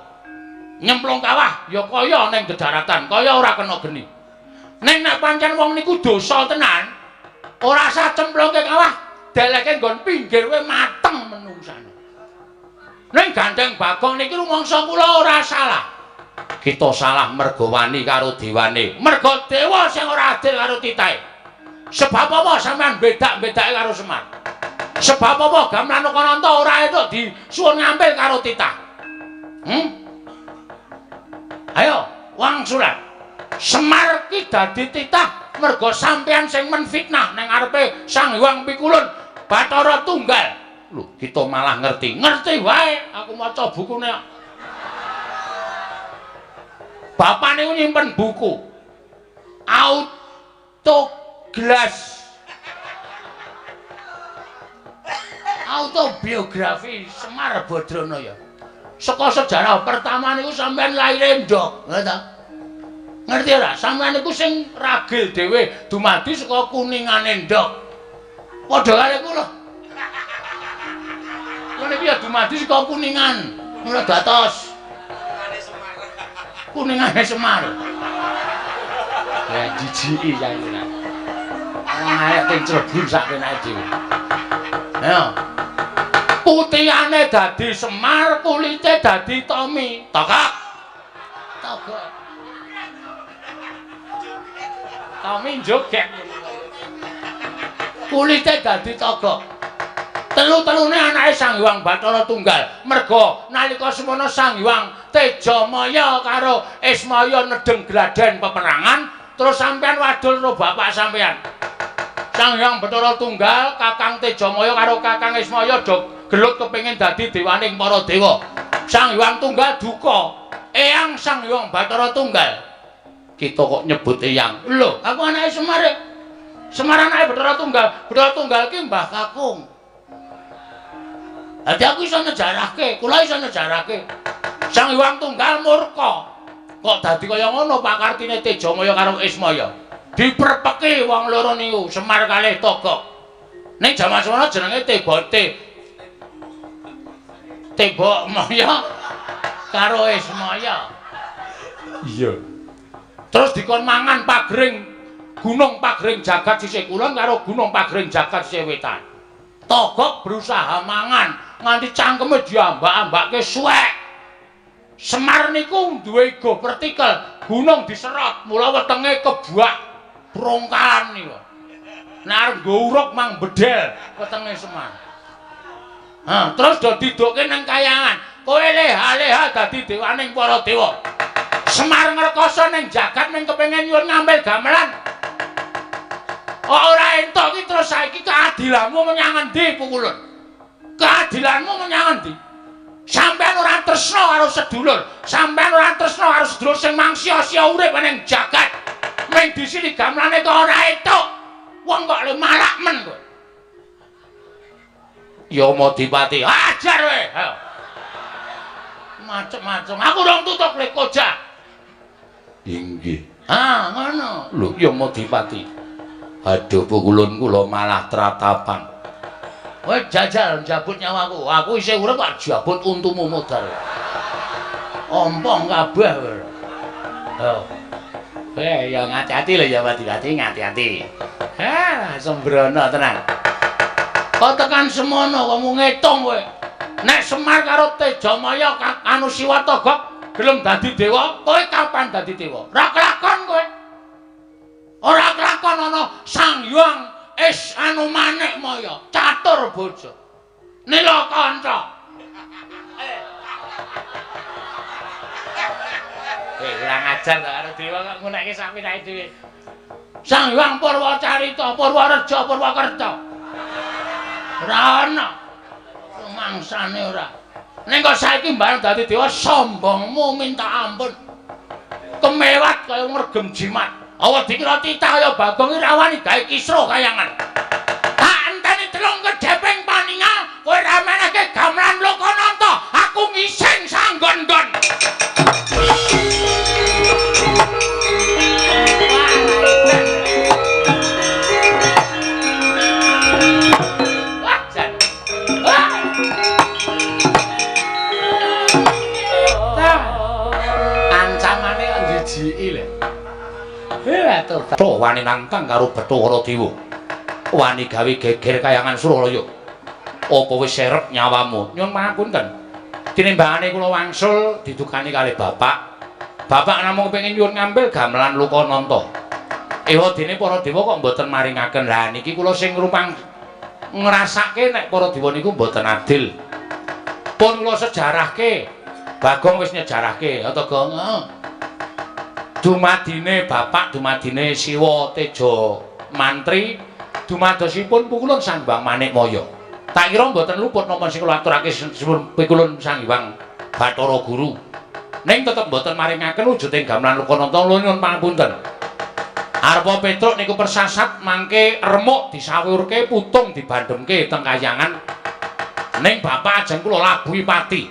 Nyemplung kawah ya kaya ning dedaratan, kaya ora kena geni. Ning nek pancen wong niku dosa tenan, ora usah cemplungke kawah, deleke nggon pinggir kowe mateng menungsane. Ning gandeng Bagong niki rumangsa kula ora salah. Kita salah merga wani karo dewane. Merga dewa sing ora adil karo titahe. Sebab apa sampean bedak-bedake karo Semar? Sebab apa gamelan Lokananta ora entuk disuwun ngampil karo titah? Ayo, wangsulan. Semar ki dadi titah merga sampean sing menfitnah ning ngarepe Sang Hyang Pikulun Bathara Tunggal. Lho, kita malah ngerti. Ngerti wae, aku maca bukune. Bapak niku nyimpen buku. Autoglas. Autobiografi Semar Badranaya. Saka sejarah pertama niku sampean laire ndok, ngerti ta? Ngerti ora? Sampean niku sing ragil dhewe dumadi saka kuningane ndok. Padha karo kula. Kula niki ya dumadi saka kuningan, ora datos. Kuningane Semar. Ya jijiki saiki. Wong arek teng Cirebon sak kenake dhewe. Ayo. Putihane dadi Semar, kulite dadi Tommy. Togok. Togok. Tommy joget. Kulite dadi togok. Telu-telune anake Sang Hyang Bathara Tunggal. Merga nalika semono Sang Hyang Tejamaya karo Ismaya nedeng gladen peperangan, terus sampean wadul karo bapak sampean. Sang Hyang Bathara Tunggal, Kakang Tejamaya karo Kakang Ismaya do gelut kepengin dadi dewaning para dewa. Sang Hyang Tunggal duka, eyang Sang Hyang Bathara Tunggal. Kita kok nyebut eyang. Lho, aku anake Semar. Semar anake Bathara Tunggal. Bathara Tunggal ki Mbah Kakung. Dadi aku iso nyejarahke, kula iso nyejarahke. Sang Hyang Tunggal murka. Kok dadi kaya ngono pakartine Tejamaya karo Ismaya. Diprepeki wong loro niku, Semar kalih Togok. Ning jaman semono jenenge Tebote. Tebok Maya karo Ismaya. Iya. Terus dikon mangan pagring Gunung Pagring Jagat sisih kulon karo Gunung Pagring Jagat sisih wetan. Togok berusaha mangan nganti cangkeme diambak-ambake suwek. Semar niku duwe ego vertikal, gunung diserot, mula wetenge kebak brongkalan niku. Nek arep nggo uruk mang bedel wetenge Semar. Ha, terus do didokke nang kayangan. Kowe leha-leha leha dadi dewaning para dewa. Semar ngrekoso ning jagat ning kepengin nyuwun ngambil gamelan. Kok ora entuk iki terus saiki keadilanmu menyang endi Pukulun? Keadilanmu menyang endi? Sampeyan ora tresna karo sedulur, sampeyan ora tresna karo sedulur sing mangsia-sia urip ning jagat. Ming disili gamelane kok ora entuk. Wong kok le malak men kowe. Yamadipati, ajar kowe. Macem-macem. Aku rong tutuk le koja. Inggih. Ah, ngono. Lho, Yamadipati. Aduh, Pukulun kula malah tratapan. Kowe jajal njabut nyawaku. Aku isih urip kok jabut untumu modal. Ompong kabeh kowe. Oh. Ya ngati-ati lho Yamadipati, ngati-ati. Ha, sembrono tenan. Kok tekan semono kok mung ngitung kowe. Nek Semar karo Tejamaya anu Siwa Togok gelem dadi dewa, kowe kapan dadi dewa? Ora kelakon kowe. Ora kelakon ana Sang Hyang Is anu Manikmaya, catur bojo. Nila kanca. Kurang ajar to karo dewa kok ngunekke sak pinake dhewe. Sang Hyang Purwacarita, Purwareja, Purwakerta. Ora ana. Mangsane ora. Ning kok saiki mbareng dadi dewa sombongmu minta ampun. Kemewat kaya ngregem jimat. Awa dikira titah kaya Bagong iki ra wani gawe kisruh kayangan. Tak enteni telung kedheping paningal kowe ra menehke gamelan Lokananta, aku ngising sanggon-nggon. Wah, jan. Wah. Ancamane kok njijiki lho. Tuh wani nantang karo Bathara Dewa. Wani gawe geger kayangan Suralaya. Apa wis serep nyawamu? Nyuwun pangapunten. Tinimbangane kula wangsul didukani kalih bapak. Bapak namung kepengin nyuwun ngambil gamelan Lokananta. Ewa dene para dewa kok mboten maringaken. Lah niki kula sing rupang ngrasake nek para dewa niku mboten adil. Pun kula sejarahke. Bagong wis nyejarahke, ya to, Gong? Heeh. Dumadine bapak, dumadine Siwa Teja Mantri, dumadosipun Pukulun Sang Hyang Manikmaya. Tak kira mboten luput napa sing kula aturake Pikulun Sang Hyang Bathara Guru. Ning tetep mboten maringaken wujuding gamelan Lokananta nyuwun pangapunten. Arpa Petruk niku persasat mangke remuk disawurke putung dibandhemke teng kayangan. Ning bapak ajeng kula labuhi pati.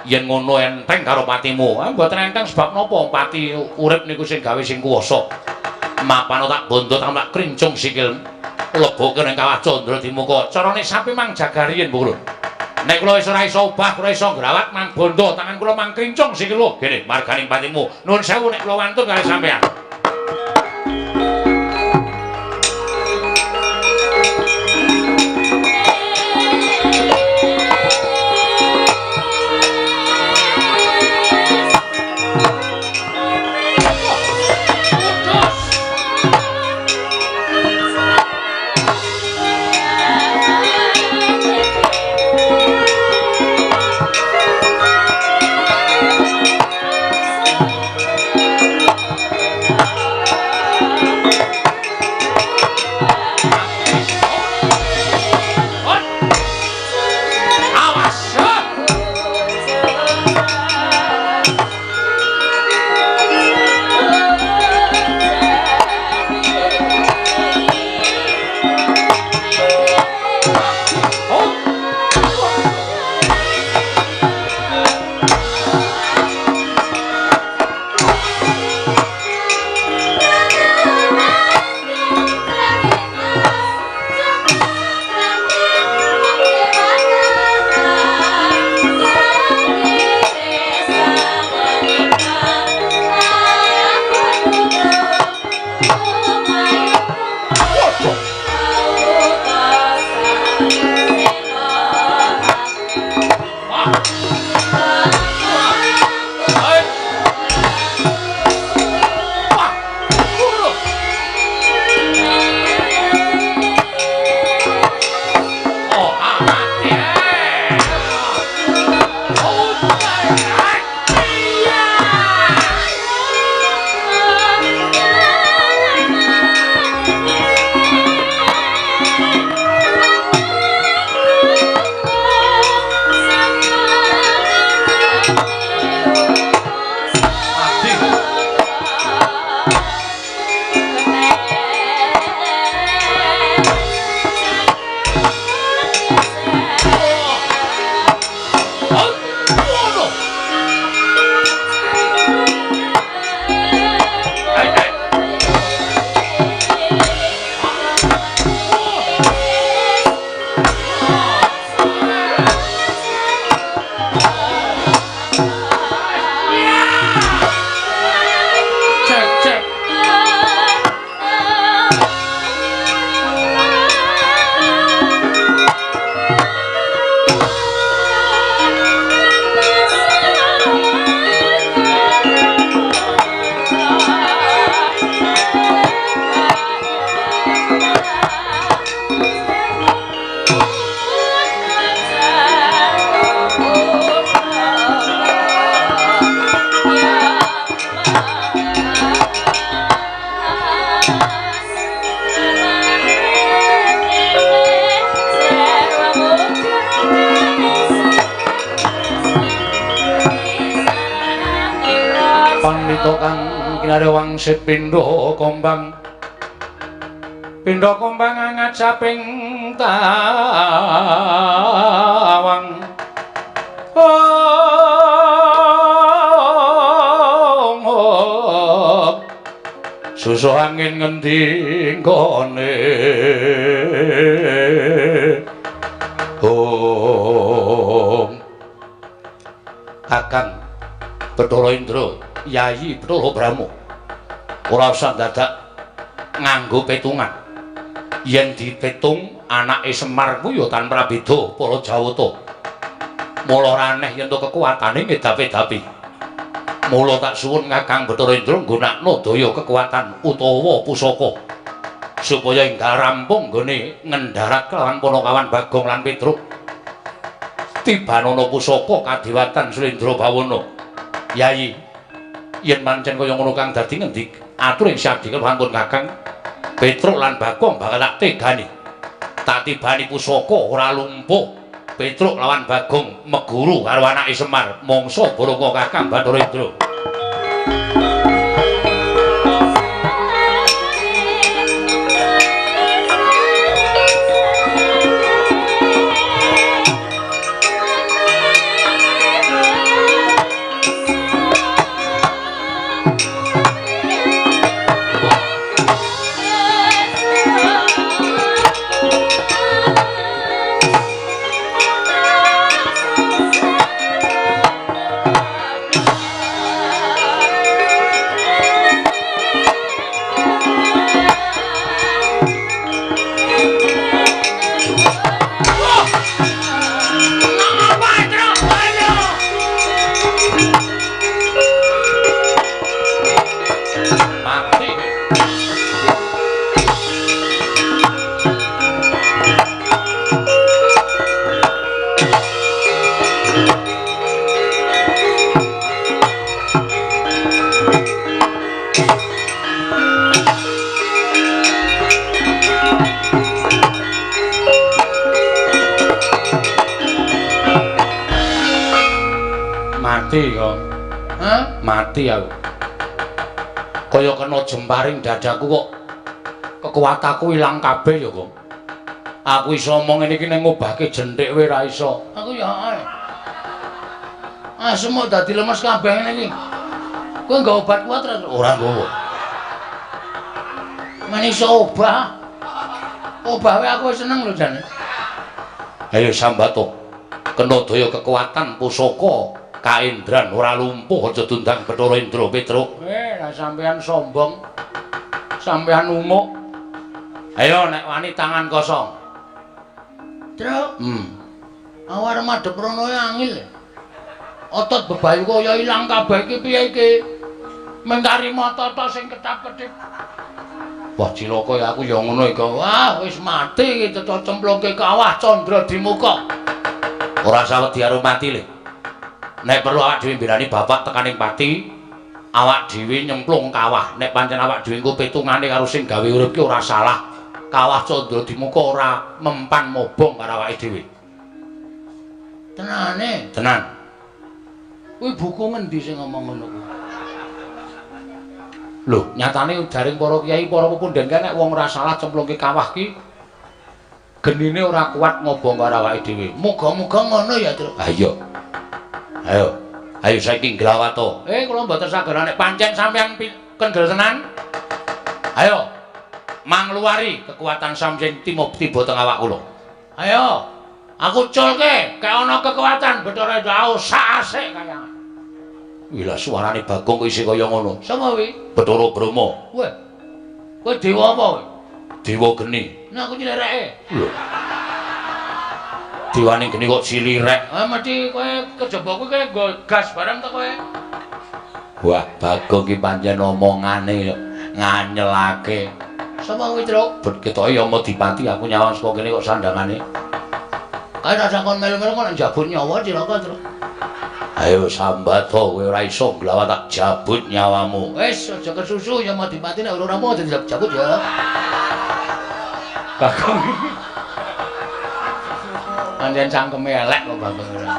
Yen ngono enteng karo patimu. Ah mboten enteng sebab napa pati urip niku sing gawe sing kuwasa. Mapano tak bondo tak krincung sikil leboke ning kawah Candra Dimuka. Carane sapi mang jaga riyin, Pukulun. Nek kula wis ora iso obah, ora iso ngrawat mang bondo tangan kula mang krincung sikil lho. Gene marganing patimu. Nuwun sewu nek kula wantun kalih sampean. Pandhita kang kinarya wangsit pindha kombang. Pindha kombang ngajaping tawang. Oh, susu angin ngendi nggone. Oh, Kakang Bathara Indra, Yayi Bathara Brahma, ora usah dadak nganggo petungan. Yen dipetung anake Semar kuwi ya tanpa beda para Jawata. Mula ora aneh yen to kekuatane ngedapi-dapi. Mula tak suwun Kakang Bathara Indra nggunakno daya kekuatan utawa pusaka supaya enggal rampung nggone ngendharat kelawan Panakawan Bagong lan Petruk. Tibanana pusaka kadewatan Sulendra Bawana. Yayi, yen pancen kaya ngono kang dadi ngendi atur ing sadhi keluhan Kakang Petruk lan Bagong bakal tak tegani. Tak tibani pusaka ora lumpuh. Petruk lawan Bagong meguru karo anake Semar mangsa baraka Kakang Bathara Indra. Mati kok. Hah? Mati aku. Kaya kena jemparing dadaku kok kekuatanku ilang kabeh ya, Kong. Aku iso omong ngene iki ning ngobahke jenthik wae ra iso. Aku ya ae. Ah, semua dadi lemes kabeh ngene iki. Kowe nggawa obat kuat ra? Ora nggawa. Men iso obah. Obah wae aku seneng lho jane. Ayo sambato. Kena daya kekuatan pusaka kaendran ora lumpuh aja dundang Bathara Indra Petruk. Lah sampean sombong. Sampean umuk. Ayo nek wani tangan kosong. Truk. Aku arep madhep rono angil. Otot bebayu kaya ilang kabeh iki piye iki? Mengkari mata tok sing ketap-ketip. Wah cilaka ya aku ya ngono iki. Wah wis mati iki cetha cemplungke kawah Candra Dimuka. Ora usah wedi karo mati le. Nek perlu awak dhewe mbelani bapak tekaning pati, awak dhewe nyemplung kawah. Nek pancen awak dhewe engko petungane karo sing gawe urip ki ora salah. Kawah Candra Dimuka ora mempan mobong karo awake dhewe. Tenane? Tenan. Kuwi buku ngendi sing ngomong ngono kuwi? Lho, nyatane jaring para kiai, para pepundhen kae nek wong ora salah cemplungke kawah ki genine ora kuat ngobong karo awake dhewe. Muga-muga ngono ya, Truk. Ha iya. Ayo, ayo saiki nglawato. Kula mboten saged nek pancen sampeyan kendel tenan. Ayo, mangluwari kekuatan sampeyan tiba teng awak kula. Ayo, aku culke, kek ana kekuatan Bathara Indra sak asik kaya. Wih lah suarane Bagong kok isih kaya ngono. Sapa kuwi? Bathara Brahma. Weh. Kowe dewa apa kowe? Dewa geni. Nah aku cilireke. Lho. Dewane geni kok cilirek. Ah mesti kowe kejaba kuwi kowe nggo gas bareng to kowe. Wah, Bagong ki pancen omongane nganyelake. Sapa kuwi, Truk? Bet ketoke ya Madipati aku nyawang saka kene kok sandangane. Kae rasa kon melu-melu kok njabut nyawa cilaka, Truk. Ayo sambato kowe ora iso nglawat tak jabut nyawamu. Wis aja kesusu ya Madipati nek ora rampung aja dijabut ya. Bagong. Pancen cangkeme elek kok Bagong ora.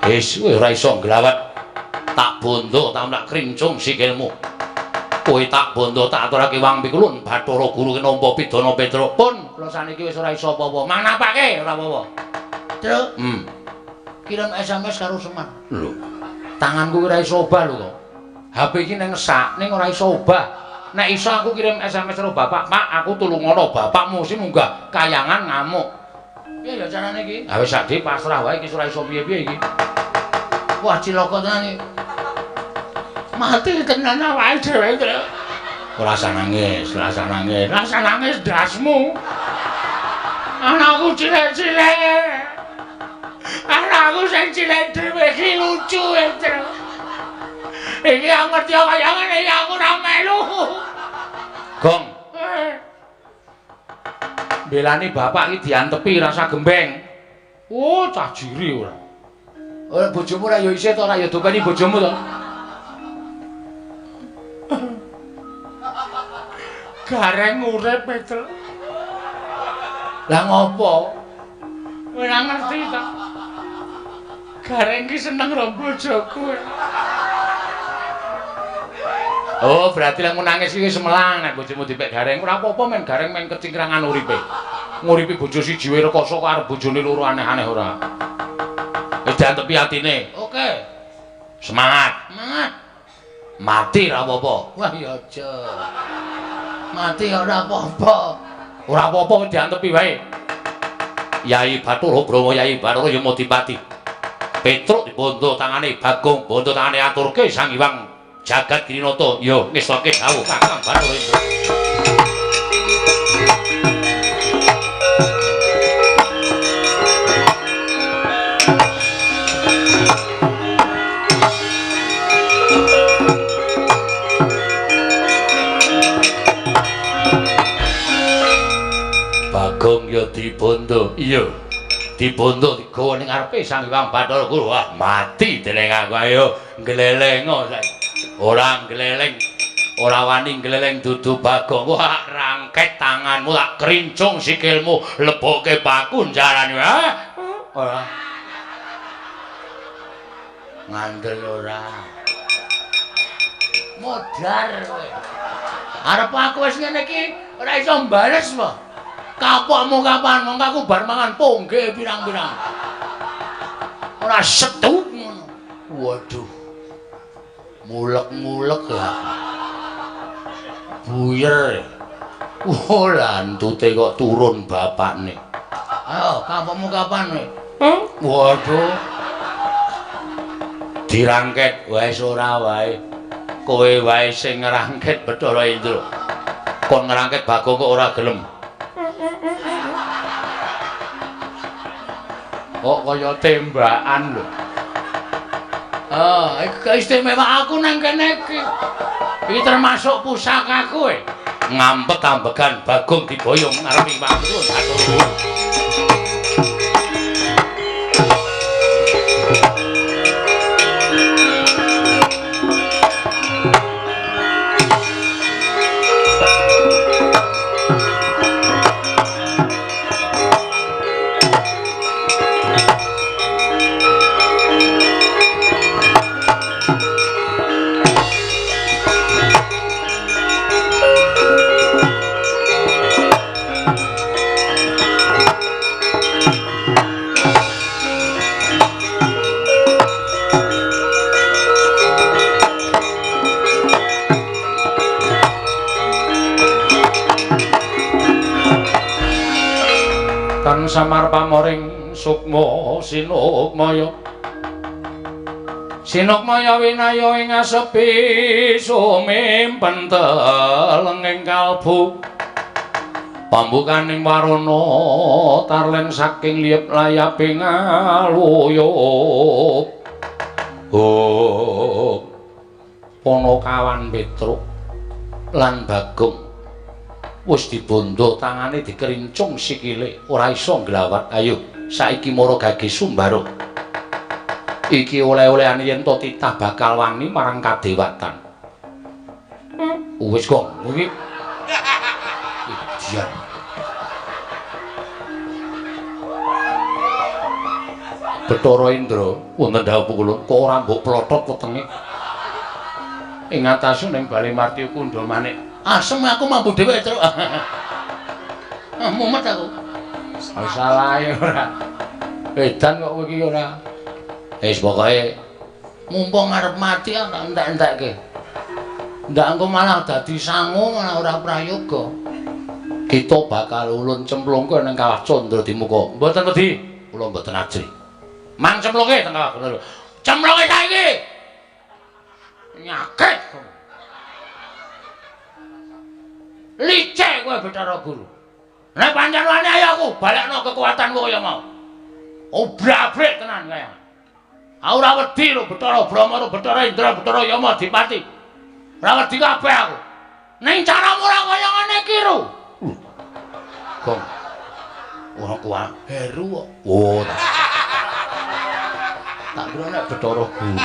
Wis kowe ora iso nglawat. Tak bondo tak krincung sikilmu. Kowe tak bondo tak aturake wang pikulun Bathara Guru ki nampa pidana Petruk. Pun kula saniki wis ora iso apa-apa. Mang napake ora apa-apa. Truk. Kirim SMS karo Semar. Lho. Tanganku ora iso obah lho kok. HP iki nang sak ning ora iso obah. Nek iso aku kirim SMS karo bapak, "Pak, aku tulungono bapakmu sing munggah kayangan ngamuk." Piye ya carane iki? Ha wis ade pasrah wae iki ora iso piye-piye iki. Wah, cilaka tenan iki. Mati tenan awake dhewe, Truk. Ora usah nangis, ora usah nangis. Ora usah nangis ndasmu. Anakku cilik-cilik. Anakku sing cilik dhewe iki lucu, Truk. Iki aku ngerti kaya ngene iki aku ora melu. Gong. Belani bapak iki diantepi rasa gembeng. Oh, cah jiri ora. Ora bojomu ora ya isih to ora ya dopeni bojomu to. Gareng urip, Petruk. Lah ngopo? Ora ngerti ta. Gareng ki seneng karo bojoku. Oh, berarti lek nangis iki wis melang nek bojomu dipek gareng. Ora apa-apa men gareng men kecingkrangan uripe. Nguripi bojo siji wae rekoso kok arep bojone loro aneh-aneh ora. Wis diantepi atine. Oke. Semangat. Semangat. Mati ora apa-apa. Wah, ya aja. Mati ora apa-apa. Ora apa-apa diantepi wae. Yai Bathara Brahma, Yai Bathara Yamadipati. Petruk dibondo tangane Bagong, bondo tangane aturke Sang Hyang Jagat Girinata. Yo ngestoke dawuh Kakang Bathara Indra. Bagong ya dibondo. Iya. Dibondo digawa ning ngarepe Sang Hyang Bathara Guru. Wah, mati deleng aku. Ayo nglelengo saiki. Ora ngleleng, ora wani ngleleng dudu Bagong. Wah, rangket tanganmu tak krincung sikilmu, lebokke paku njarane. Ha? Ora. Ngandel ora. Modar kowe. Arep aku wis ngene iki ora iso mbales po. Kapokmu kapan? Mongko aku bar mangan pongge pirang-pirang. Ora setu ngono. Waduh. Mulek-mulek ya. Buyer. Oh, lantute kok turun bapakne. Ayo, kapokmu kapan kowe? Waduh. Dirangket wis ora wae. Kowe wae sing ngrangket Bathara Indra. Kon ngrangket Bagong kok ora gelem. Kok kaya tembakan lho. Ah, iki istimewa aku nang kene iki. Iki termasuk pusakaku e. Ngampet ambegan Bagong diboyong ngarepe Bathara Guru. Tan samar pamoring sukma sinukmaya. Sinukmaya winaya ing asepi sumimpen telenging kalbu. Pambukaning warana tarlen saking liyep layaping aluyup. Oh. Panakawan Petruk lan Bagong wis dibondo tangane dikerincung sikile ora iso nglawat. Ayo saiki mara gage Sumbaro. Iki oleh-olehane yen to titah bakal wani marang kadewatan. Wis kok iki Idian. Bathara Indra wonten dawuh kula kok ora mbok plotot wetenge. Ing atase ning Bale Martya Kundha Manik. Asem aku mampu dhewe, Truk. Mumet aku. Salahe ora. Edan kok kowe iki ora. Wis pokoke mumpung arep mati aku tak entek-entekke. Ndak engko malah dadi sangu malah ora prayoga. Kita bakal ulun cemplungke ning Kawah Candra Dimuka. Mboten wedi, kula mboten ajri. Mang cemplungke teng Kawah Candra. Cemplungke saiki. Nyakit. Licik kowe Bathara Guru. Nek pancen wani ayo aku balekno kekuatanku kaya mau. Obrak-abrik tenan kaya. Aku ora wedi lho Bathara Brahma, karo Bathara Indra, Bathara Yama Dipati. Ora wedi kabeh aku. Ning caramu ora kaya ngene iki lho. Gong. Ora kuat. Heru kok. Oh. Tak kira nek Bathara Guru.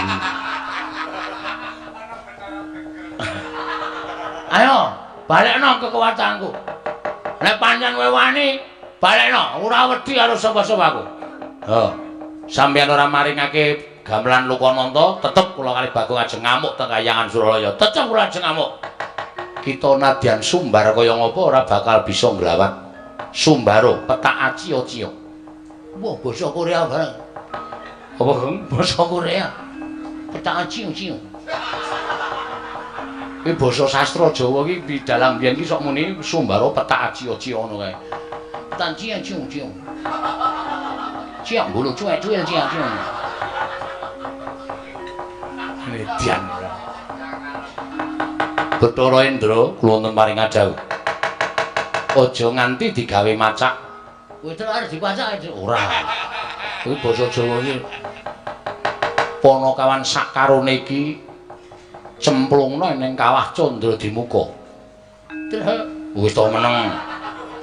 Ayo, balekno kekuatanku. Nek pancen kowe wani, balekno, ora wedi karo sapa-sapa aku. Ha. Sampeyan ora maringake gamelan Lokananta, tetep kula kalih Bagong ajeng ngamuk teng Kahyangan Suralaya. Tetep kula ajeng ngamuk. Kita nadyan sumbar kaya ngapa ora bakal bisa nglawan. Sumbaro petak acio-cio. Wah, basa Korea bareng. Apa, Gong? Basa Korea. Petak acio-cio. Iki basa sastra Jawa iki bidalang biyen iki sok muni Sumbaro petak acio-cio ngono kae. Petak acio-cio. Ciak bulu cuek-cuek ciak-ciak. Median ora. Bathara Indra kula wonten paring dawuh. Aja nganti digawe macak. Kowe terus arep dipacak ora. Kuwi basa Jawa iki. Panakawan sakarone iki cemplungna ning Kawah Candra Dimuka. Wis to meneng.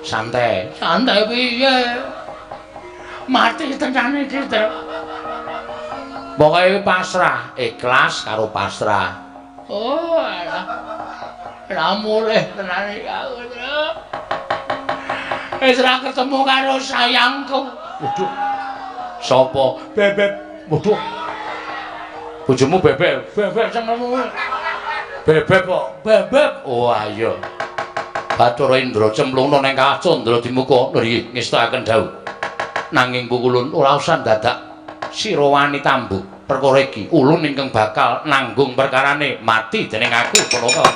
Santai. Santai piye? Mati tenan iki, Truk. Pokoke pasrah, ikhlas karo pasrah. Oh, alah. Ora mulih tenan iki aku, Truk. Wis ora ketemu karo sayangku. Waduh. Sapa? Bebek. Waduh. Bojomu bebek. Bebek senengmu. Bebek kok. Bebek. Oh, ayo. Bathara Indra cemplungna ning Kawah Candra Dimuka. Lho iki ngestakaken dawuh. Nanging pukulun ora usah dadak sira wani tambuk perkara iki. Ulun ingkang bakal nanggung perkarane mati dening aku Panaka.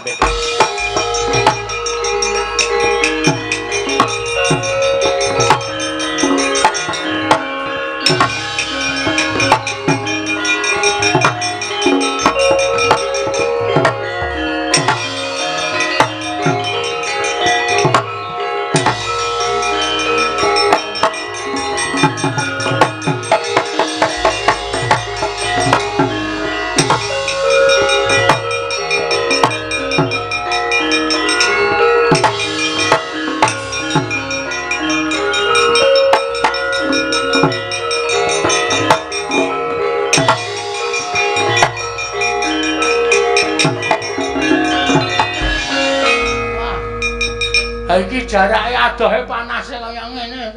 Iki jarake adohe panase kaya ngene.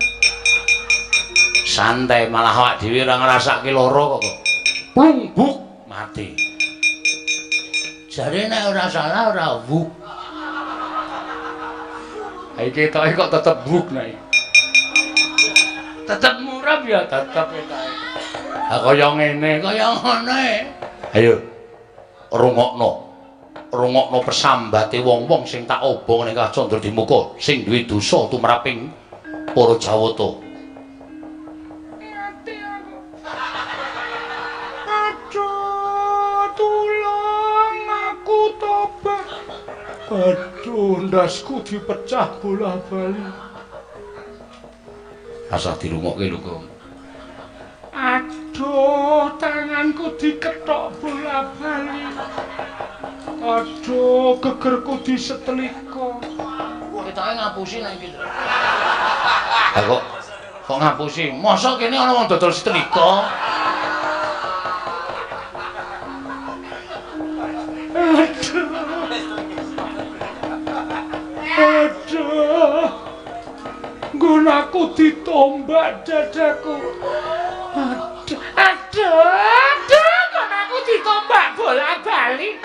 Santai malah awak dhewe ora ngrasake lara kok. Plung buk mati. Jare nek ora salah ora wuk. Ha iki ketoke kok tetep wuk nek. Tetep murab ya tetep ketoke. Ha kaya ngene, kaya ngono. Ayo rungokno. Rungokno pesambate wong-wong sing tak obong ning Kawah Candra Dimuka sing duwe dosa tumraping para Jawata. Mati aku. Aduh, tulung aku tobat. Aduh, ndasku dipecah bola-bali. Asah dirungokke lho, Gong. Aduh, tanganku diketok bola-bali. Aduh, gegerku disetelika. Ketoke ngapusi nek iki. Lah kok ngapusi? Mosok kene ana wong dodol setelika? Aduh. Aduh. Nggon aku ditombak dadaku. Aduh, aduh, aduh, nggon aku ditombak bola-bali.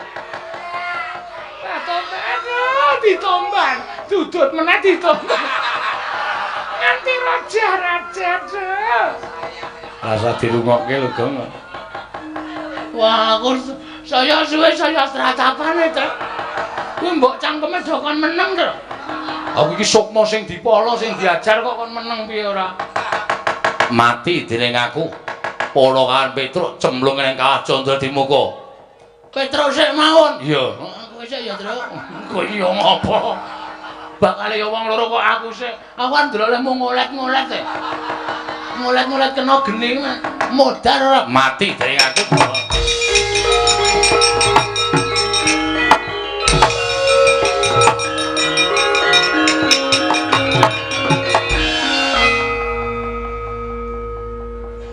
Diudut meneh dituntut. Nganti raja-raja. Rasa dirungokke lho, Gong. Wah, aku saya suwe saya tratapane, Truk. Kuwi mbok cangkeme do kon meneng, Truk. Aku iki sukma sing dipala sing diajar kok kon meneng piye ora? Mati dening aku. Pala kan Petruk cemplung ning kawah Candra Dimuka. Petruk sik mawon. Iya. Kowe sik ya, Truk. Kowe iya ngopo? Bakale ya wong loro kok aku sik. Aku kan ndelok lehmu ngolet-ngolet e. Ngolet-ngolet kena geni modar ora. Mati dening aku.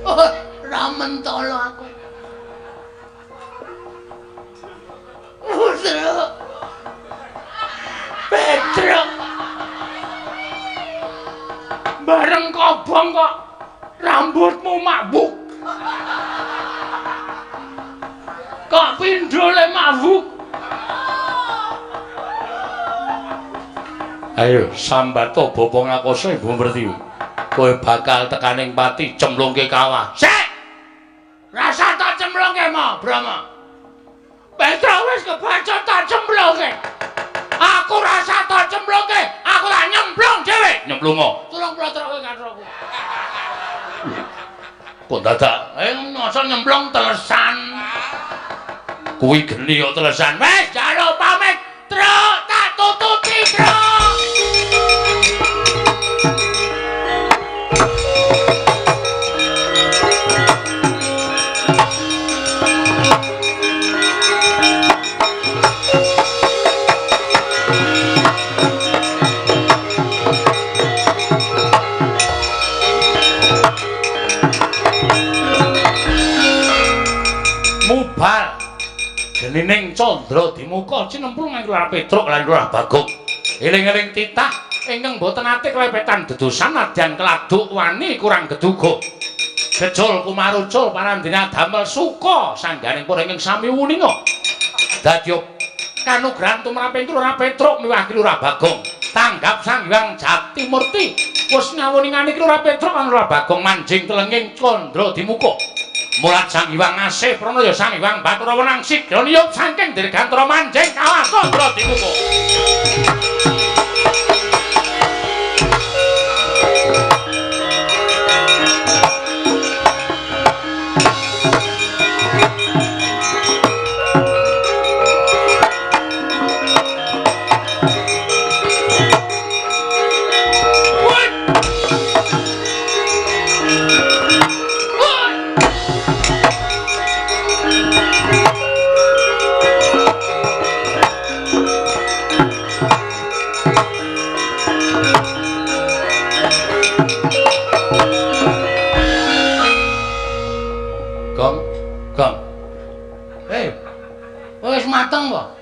Oh, ra mentolo aku. Truk. Petruk. Bareng kobong kok rambutmu mabuk. Kok pindhole mabuk. Ayo sambato bapa ngakoso Ibu Pertiwi. Kowe bakal tekaning pati cemplungke kawah. Sik. Rasa tak cemplungke mo, Brahma. Petruk wis kebaca tak cemplungke. Aku rasa tak cemplungke, aku tak nyemplung dhewe. Nyemplungo. Tulung plotroke katroku. Kok dadak? Masa nyemplung telesan. Kuwi geni kok telesan. Wis jaluk pamit, Truk, tak tututi, Truk. Mubal genining Candra Dimuka cinemplung ing Lurah Petruk lan Lurah Bagong. Eling-eling titah ingkang boten ate klepetan dedosan nadyan keladuk wani kurang geduga. Gejul kumarucul parandene damel suka sangganing para ingkang sami wuninga. Dadya kanugrahan tumraping Lurah Petruk miwah Lurah Bagong. Tanggap Sang Hyang Jatimurti wis ngawuningani Lurah Petruk lan Lurah Bagong manjing telenging Candra Dimuka. Mulat Sang Hyang Asih Pranaya Sang Hyang Bathara Wenang sigra niyup saking dirgantara manjing kawah Candra Dimuka. Gong, gong. Wis mateng po?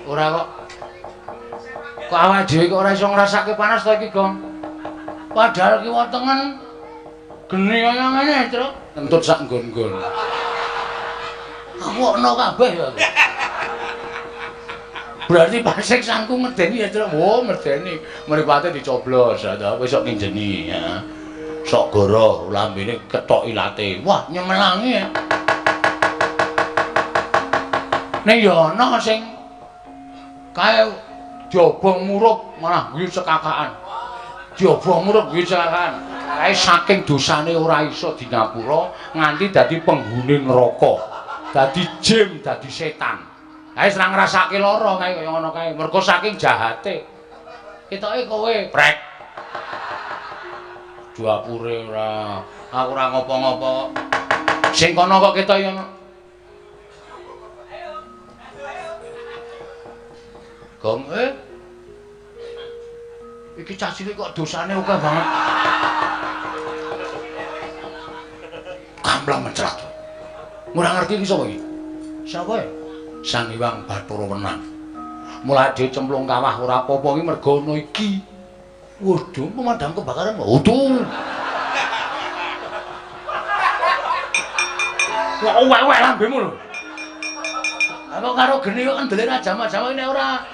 Ora kok. Kok awake dhewe kok ora iso ngrasake panas to iki, Gong? Padahal kiwa tengen geni kaya ngene, Truk. Kentut sak nggon-nggon. Aku ono kabeh ya. Berarti pasiksanku medeni ya, Truk. Oh, medeni. Mripate dicoblos, ya ta, wis sok nginjeni ya. Sok goro lambene ketok ilate. Wah, nyemelangi ya. Ning ya ana sing kae diobong murup malah guyu cekakaan. Diobong murup guyu cekakaan. Kae saking dosane ora iso dingapura nganti dadi penghuni neraka. Dadi jin, dadi setan. Kae ora ngrasake lara kae kaya ngono kae. Mergo saking jahate. Ketoke kowe prek. Duapure ora. Aku ora ngopo-ngopo. Sing kono kok ketoke ngono. Gong, iki cah cilik kok dosane akeh banget. Kamlang mencrat. Ora ngerti iki sapa iki? Sapa ya? Sang Hyang Bathara Wenang. Mulai dhewe cemplung kawah ora apa-apa iki mergo ana iki. Waduh, pemadam kebakaran. Waduh. Kok uwek-uwek lambemu lho. Kok karo geni kok endele ra jamak-jamak nek ora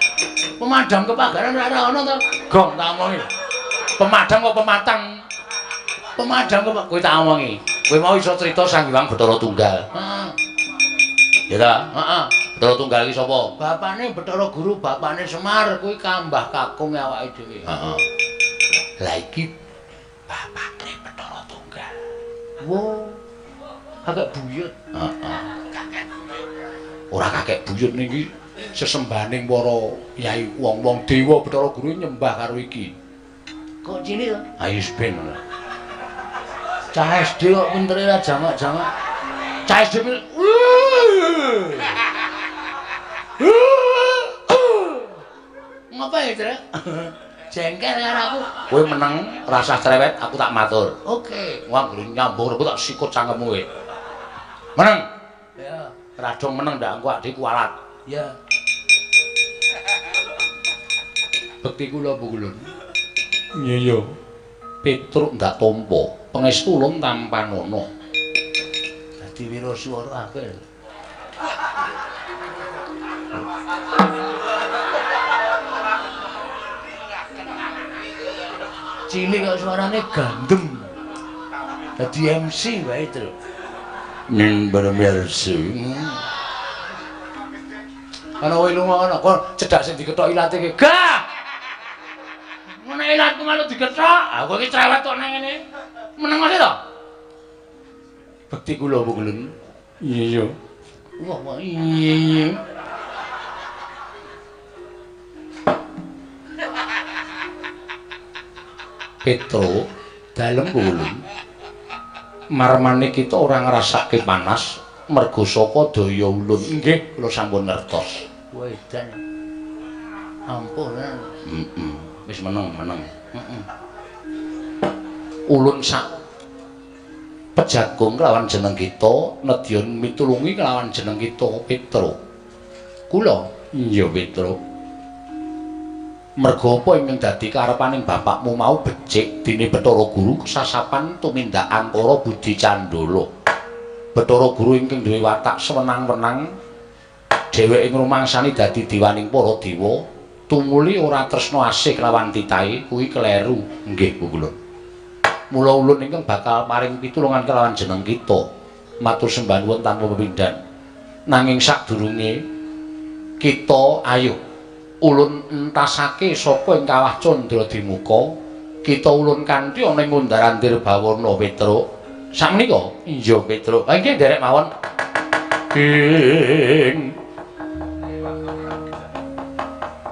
pemadam kebakaran ora ana to. Gong tak omongi. Pemadam kok pematang. Pemadam kok kowe tak omongi. Kowe mau iso crita Sang Hyang Bathara Tunggal. Heeh. Ya ta? Heeh. Bathara Tunggal iki sapa? Bapane Bathara Guru, bapane Semar kuwi kambah kakung awake dhewe. Heeh. Lah iki bapake Bathara Tunggal. Wo. Kakek buyut. Heeh, kakek buyut. Ora kakek buyut niki sesembahaning para yai wong-wong dewa Bathara Guru nyembah karo iki. Kok cilik to? Ayo ben. Cah SD kok pintere ra jamak-jamak. Cah SD ngapa ya, Trek? Jengkel karo aku. Kowe meneng, rasah cerewet, aku tak matur. Oke. Wah, anggere nyambung aku tak sikut cangkemmu kowe. Meneng. Ya. Radong meneng ndak engko adikku kualat. Ya. Bekti kula Bu Ulun. Iya ya. Petruk ndak tampa, pangestu ulun tampanana. Dadi wiraswara akeh. Cilik kok suarane gandem. Dadi MC wae, Truk. Ning bermersi. Ana kowe lunga ana kok cedhak sing dikethok ilate iki. Gah! Ngene ilatku malu dikethok. Aku iki cerewet kok nang ngene. Meneng wae to. Bekti kula Bu Ulun. Iya iya. Wah, wah iya iya. Petro dalem Bu Ulun. Marmane kita ora ngrasake panas mergo saka daya ulun. Nggih, kula sampun ngertos. Wedan. Ampun. Heeh. Wis meneng, meneng. Heeh. Ulun sak pejagung kelawan jeneng kita nedya mitulungi kelawan jeneng kita Petro. Kula? Iya, Petro. Mergo apa ingkang dadi karepaning bapakmu mau becik dene Bathara Guru kesasapan tumindak angkara budi candala. Bathara Guru ingkang duwe watak sewenang-wenang dheweke ngrumangsani dadi diwaning para dewa tumuli ora tresna asih kelawan titahe kuwi kleru. Nggih, Bu Ulun. Mula ulun ingkang bakal paring pitulungan kelawan jeneng kita. Matur sembah nuwun tanpa pepindhan. Nanging sadurunge kita ayo ulun entasake saka ing kawah Candra Dimuka, kita ulun kanthi ana ing Undar-andir Bawana Petruk. Sakmenika? Iya, Petruk. Ha nggih nderek mawon. Ing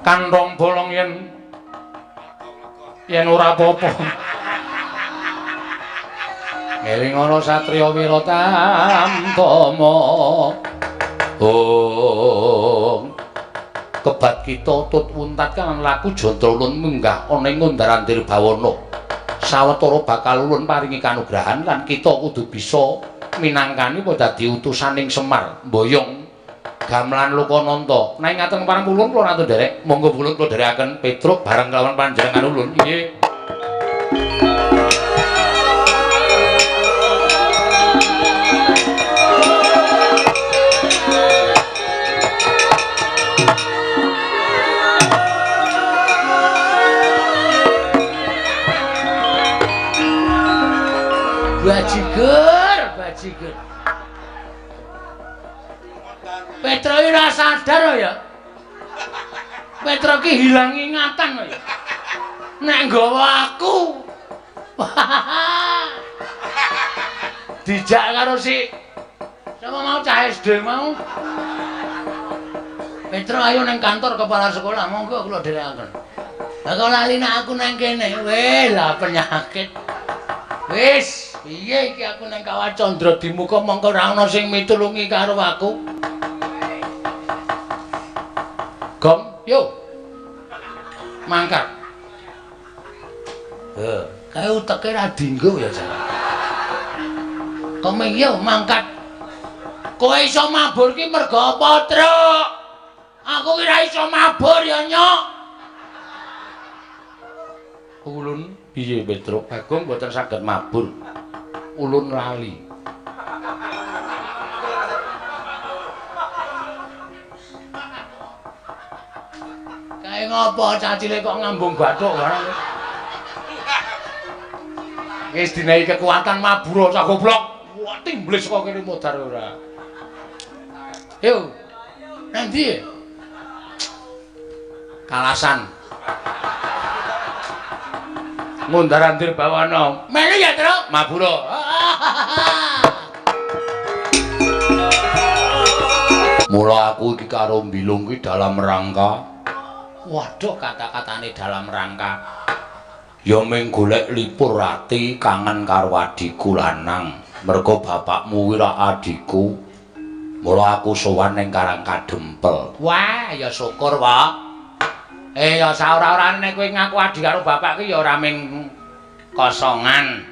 kantong bolong yen yen ora apa-apa. Ngeling ana satriya wira tamtama. Oh. Kebat kita tut wuntat kang laku jantra ulun munggah ana ing Undar-andir Bawana. Sawetara bakal ulun paringi kanugrahan lan kita kudu bisa minangkani apa dadi utusaning Semar mboyong gamelan Lokananta. Nek ngaten parang ulun kula ratu nderek, monggo ulun kula nderekaken Petruk bareng kelawan panjenengan ulun. Nggih. Bajigur, bajigur. Petro iki ora sadar ya. Petro ki hilang ingatan ya. Nek nggawa aku. Dijak karo si sapa mau cah SD mau. Petro ayo nang kantor kepala sekolah, monggo kula dherekaken. Lah kok lali nek aku nang kene. Weh, lah penyakit. Wis, piye iki aku nang Kawah Candra Dimuka mongko ora ana sing mitulungi karo aku. Gong, yo. Mangkat. Heh, kae uteke ra dinggo ya, Jan. Kome yo mangkat. Kowe iso mabur ki mergo apa, Truk? Aku ki ra iso mabur ya, Nyok. Ulun piye, Petruk? Bagong mboten saged mabur. Ulun lali. Ngopo cah cilik kok ngambung bathuk barang. Wis dinehi kekuatan mabura cah goblok. Wah, timblis kok kene modar ora. Yo. Nanti Kalasan. Ngundar-andir bawana. Melu ya, Truk. Mabura. Mula aku iki karo Mbilung iki dalam rangka. Waduh, kata-katane dalam rangka. Ya mung golek lipur ati kangen karo adhiku lanang. Mergo bapakmu kuwi ra adhiku. Mula aku sowan ning Karang Kadempel. Wah, ya syukur, Pak. Ya saora-orane nek kowe ngaku adhi karo bapak ki ya ora ming kosongan.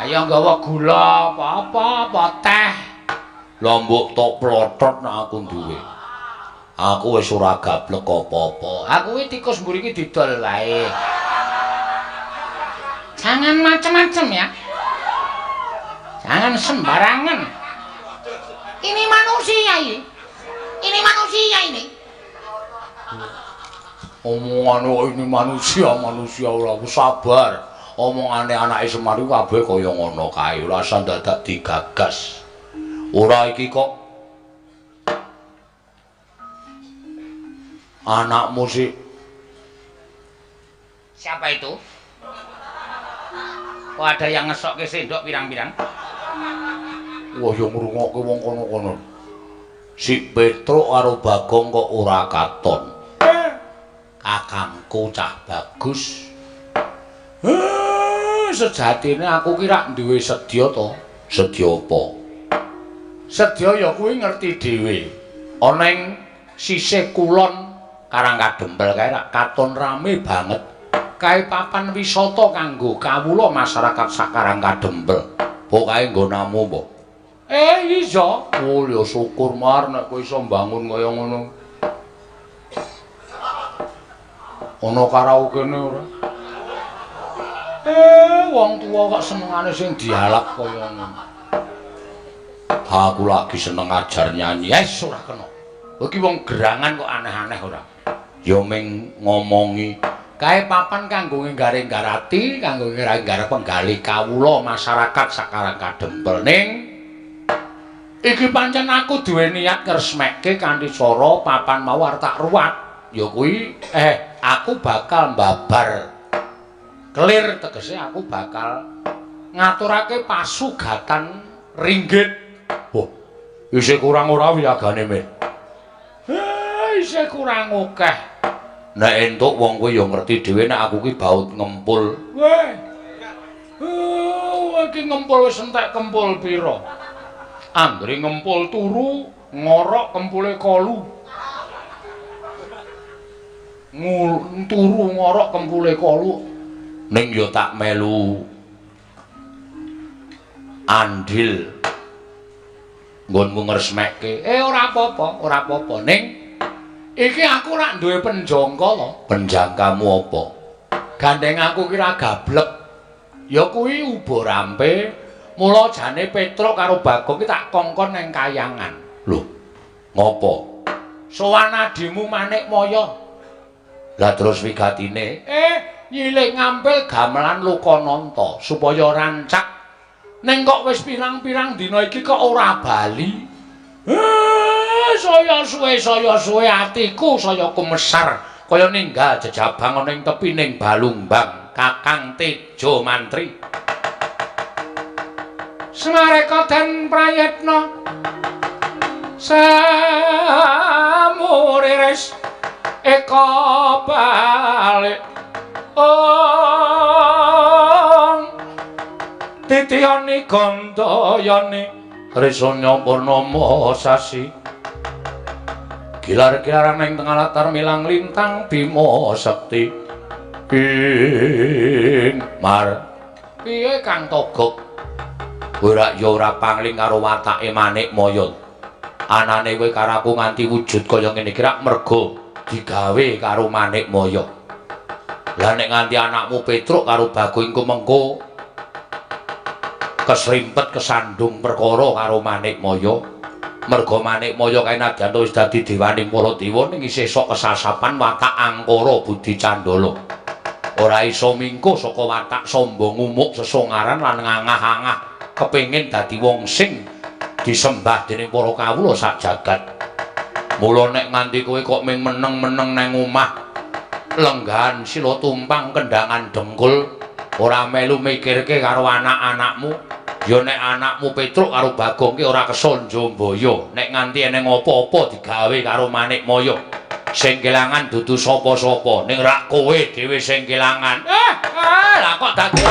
Ayo nggawa gula apa-apa, apa teh. Lah mbok tok plotot nek aku duwe. Aku wis ora gablek apa-apa. Aku iki tikus mburi iki didol wae. Jangan macem-macem ya. Jangan sembarangan. Ini manusia ini. Ini manusia ini. Omongane kok ini manusia, manusia ora aku sabar. Omongane anake Semar iku kabeh kaya ngono kae, ora usah dadak digagas. Ora iki kok anakmu sih. Siapa itu? Kok ada yang ngesokke sendok pirang-pirang? Wah, ya ngrungokke wong kono-kono. Si Petruk karo Bagong kok ora katon. Kakangku cah bagus. Sejatine aku ki rak duwe sedya to. Sedya apa? Sedya ya kuwi ngerti dhewe. Ana ing sisih kulon Karang Kadempel kae rak katon rame banget. Kae papan wisata kanggo kawula masyarakat sak Karang Kadempel. Apa kae nggonamu apa? Iya. Oh ya syukur Mar nek kowe iso mbangun kaya ngono. Ana karaokene ora? Wong tuwa kok senengane sing dialek kaya ngono. Aku lagi seneng ajar nyanyi. Wes ora kena. Iki wong gerangan kok aneh-aneh ora. Ya ming ngomongi kae papan kanggo nggaring-garati, kanggo nggaring-garati penggalih kawula masyarakat sak Karang Kadempel. Ning iki pancen aku duwe niat ngresmekke kanthi cara papan mau arep tak ruwat. Ya kuwi aku bakal mbabar kelir, tegese aku bakal ngaturake pasugatan ringgit. Wah, isih kurang ora wiyagane, Min? Isih kurang akeh. Nek entuk wong kowe ya ngerti dhewe nek aku ki baut ngempul. Weh. Iki ngempul wis entek kempul pira? Anggere ngempul turu, ngorok kempule kolu. Turu ngorok kempule kolu. Ning ya tak melu andil nggonmu ngresmekke. Ora apa-apa, ora apa-apa. Ning iki aku ora duwe penjangka to. Penjangkamu apa? Gandeng aku ki ra gablek. Ya kuwi uba rampe. Mula jane Petruk karo Bagong ki tak kongkon nang kayangan. Lho, ngopo? Sowan adimu Manikmaya. Lah terus wigatine, nyilih ngampil gamelan Lokananta supaya rancak. Ning kok wis pirang-pirang dina iki kok ora bali. Saya suwe atiku saya kumesar kaya ninggal jejabang ana ing tepining Balumbang Kakang Tejo Mantri. Smareka den prayitna samuriris eka balik ong titiyani gandayani Trisanya purnama sasi gilar-gilaran ing tengah latar milang lintang Bima Sekti ing mar. Piye Kang Togok? Ora ya ora pangling karo watake Manikmaya. Anane kowe karo aku nganti wujud kaya ngene iki rak mergo digawe karo Manikmaya. Lah nek nganti anakmu Petruk karo Bagong iku mengko kesrimpet kesandung perkara karo Manikmaya. Merga Manikmaya kae nadyan wis dadi dewaning para dewa ning isih sok kesasapan watak angkara budi candala. Ora iso mingko saka watak sombong umuk sesongaran lan ngangah-angah kepengin dadi wong sing disembah dening para kawula sak jagat. Mula nek nganti kowe kok ming meneng-meneng nang omah lenggahan sila tumpang kendangan dengkul ora melu mikirke karo anak-anakmu. Ya nek anakmu Petruk karo Bagong ki ora keson njambaya. Nek nganti eneng apa-apa digawe karo Manikmaya. Sing kelangan dudu sapa-sapa, ning rak kowe dhewe sing kelangan. Lah kok dadi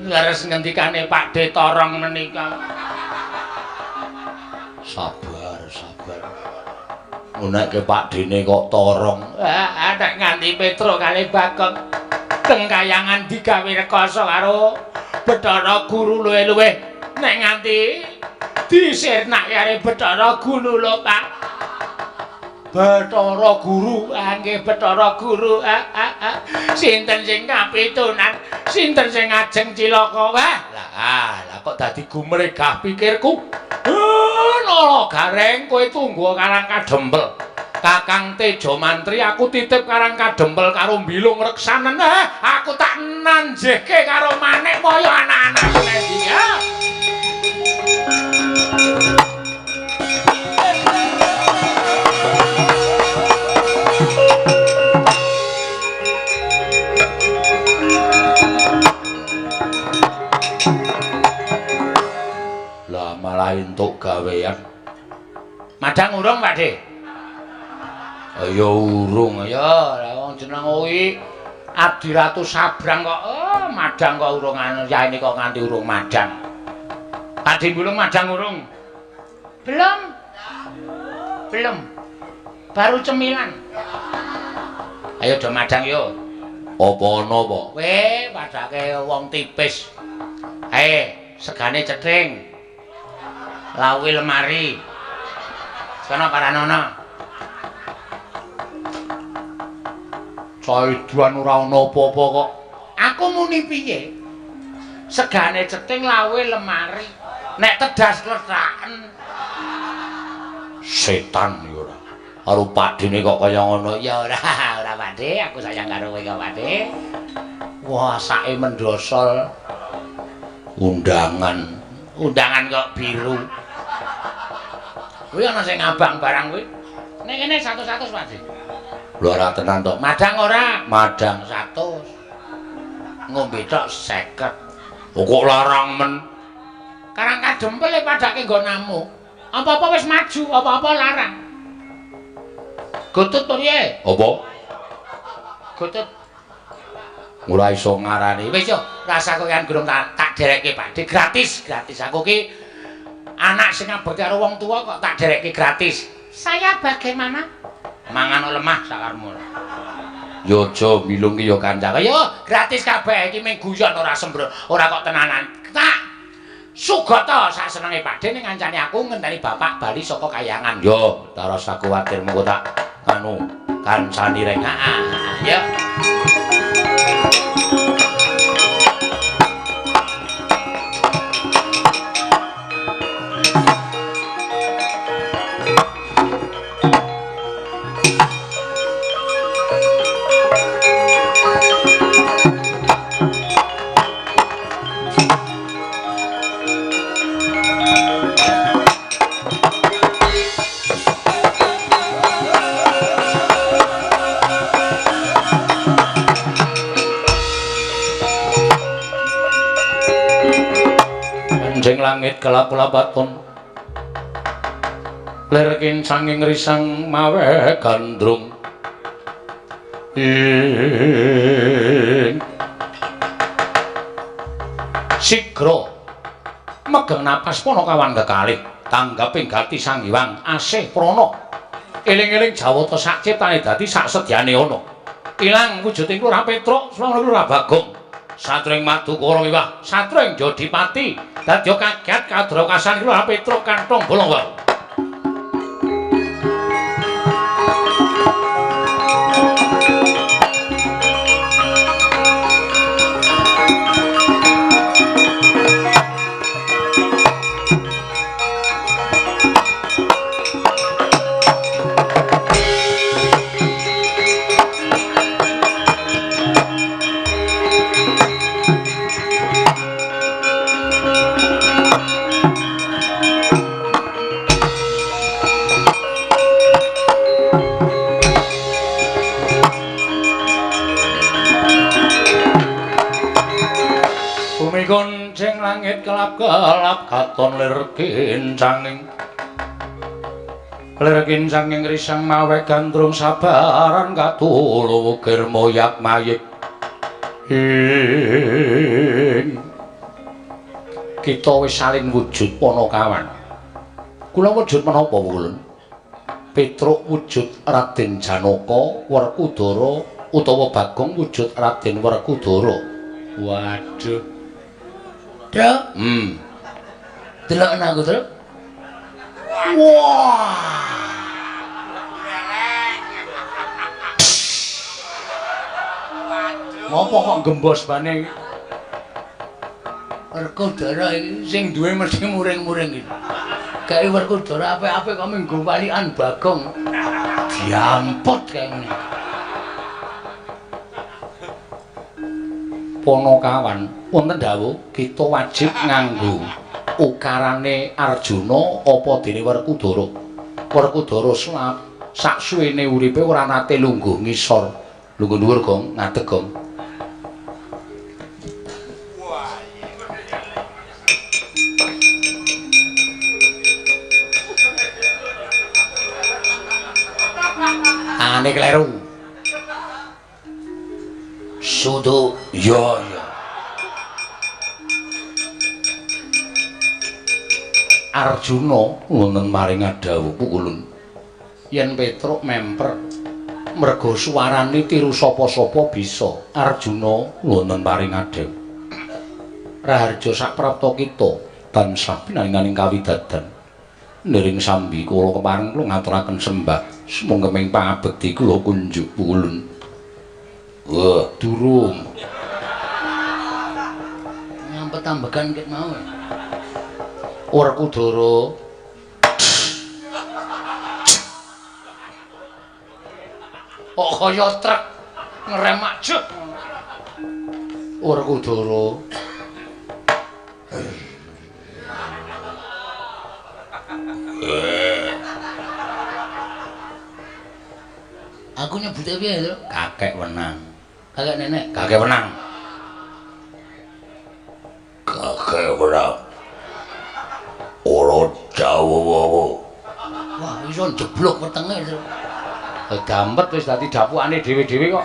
leres ngendikane Pakde Torong menika. Sabar, sabar. Ngunekke Pakdene kok torong. Nek nganti Petruk kali Bagong teng kayangan digawe rekoso karo Bathara Guru luwih-luwih. Nek nganti disirnake karo Bathara Guru lho, Pak. Bathara Guru, nggih Bathara Guru. Sinten sing kapitunan, sinten sing ajeng cilaka? Wah, lah kok dadi gumregah pikirku. Nala Gareng, kowe tunggu Karang Kadempel. Kakang Tejo Mantri aku titip Karang Kadempel karo Bilung Reksanen. Aku tak nanjehke karo Manikmaya anak-anakku nek ya. Lah malah entuk gawean. Madang urung, Pak De? Ya urung ya, lah wong jeneng kuwi Abdi Ratu Sabrang kok. Oh, madang kok urung anu yaene kok nganti urung madang. Pak De Bulung madang urung? Belum. Belum. Baru cemilan. Ayo do madang yo. Apa ana apa? Kowe padake wong tipis. Segane cething. Lawi lemari. Sono paranono. Caiduan ora ana apa-apa kok. Aku muni piye? Segane cething lawe lemari. Nek tedas klethraken. Setan ya ora. Karo Pakdene kok kaya ngono. Ya ora, ora Pakde, aku sayang karo kowe kok Pakde. Wah, sake mendosol. Undangan. Undangan kok biru. Kuwi ana sing ngabang barang kuwi. Nek kene 100-100 Pak De. Lho ora tenan to. Madang ora? Madang 100. Ngombe tok 50. Kok larang men. Karang Kadempel padake nggonamu. Apa-apa wis maju, apa-apa larang. Gotut piye? Apa? Gotut. Ora iso ngarani. Wis yo, rasa kowe kan gurung tak derekke Pak De gratis, gratis. Aku ki anak sing ngabekti karo wong tuwa kok tak derekke gratis. Saya bagaimana? Mangan lemah sakarmu. Yo aja milung ki yo kancane. Yo gratis kabeh iki mung guyon ora sembrono, ora kok tenanan. Tak sugata sak senenge Pak De ning ngancani aku ngenteni bapak bali saka kayangan. Yo, ta rasa kuwatir mengko tak anu kancani reng. Heeh, yo. Kanjeng langit kelap-kelapaton lir kincanging risang mawe gandrung ing sigra megeng napas Panakawan kekalih tanggaping gati Sang Hyang asih prana eling-eling jawata sak ciptane dadi sak sedyane ana ilang wujuding Lurah Petruk swana Lurah Bagong satring Madukara wiwah satring Jodipati dadi kaget kadrakasan Lurah Petruk kantong bolong wae. langit kelap-kelap katon lir kincanging. Lir kincanging risang mawe gandrung sabaran katulu wukir moyak mayik. Ing kita wis salin wujud Panakawan. Kula wujud menapa Wulun? Petruk wujud Raden Janaka Werkudara utawa Bagong wujud Raden Werkudara. Waduh. Truk. Delok aku, Truk. Wah. Ngopo kok gembos bane iki? Werkudara iki sing duwe mesti muring-muring iki. Kae Werkudara apik-apik kok minggu walikan Bagong. Diamput kae ngene. Panakawan, wonten dawuh kita wajib nganggo ukarane Arjuna apa dene Werkudara. Werkudara sak suwene uripe ora nate lungguh ngisor. Lungguh dhuwur gong, ngadeg gong. Tangane kleru. Sudu. Iya, iya. Arjuna wonten maring dawuh pukulun. Yen Petruk memper merga suwarane tiru sapa-sapa bisa. Arjuna wonten maring dawuh. Raharja saprapta kita tansah pinaringaning kawidadan. Niring sambi kula kepareng kula ngaturaken sembah sumangga pangabekti kula kunjuk pukulun. Wah, durung. Ngampet ambegan ket mau. Werkudara. Kok kaya truk ngerem ajeg. Werkudara. Aku nyebute piye, Truk? Kakek wenang. Kakek nenek. Kakek wenang. Kakek wenang. Ora dawa-dawa. Wah, iso jeblok wetenge, Truk. Dampet wis dadi dapukane dhewe-dhewe kok.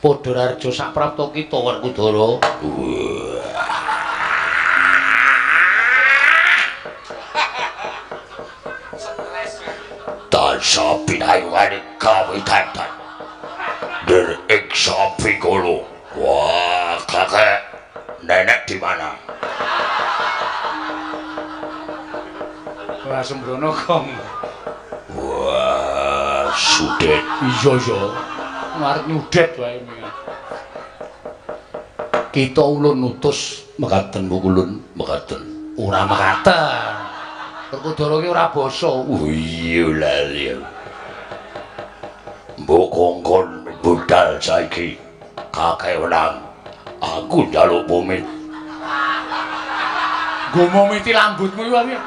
Padha raharja saprapta kita Werkudara. Tansah pinayungane kawidadan. Nir ing sambi kula. Wah, kakek nenek di mana? Wah, sembrono gong. Wah, sudet. Iya, iya. Arep nyudet wae. Kita ulun utus mekaten pukulun, mekaten. Ora mekaten. Werkudara ki ora basa. Oh iya lali. Mbok kongkon budal saiki. Kakek wenang. Aku njaluk pamit. Nggo momiti lambutmu iku piye?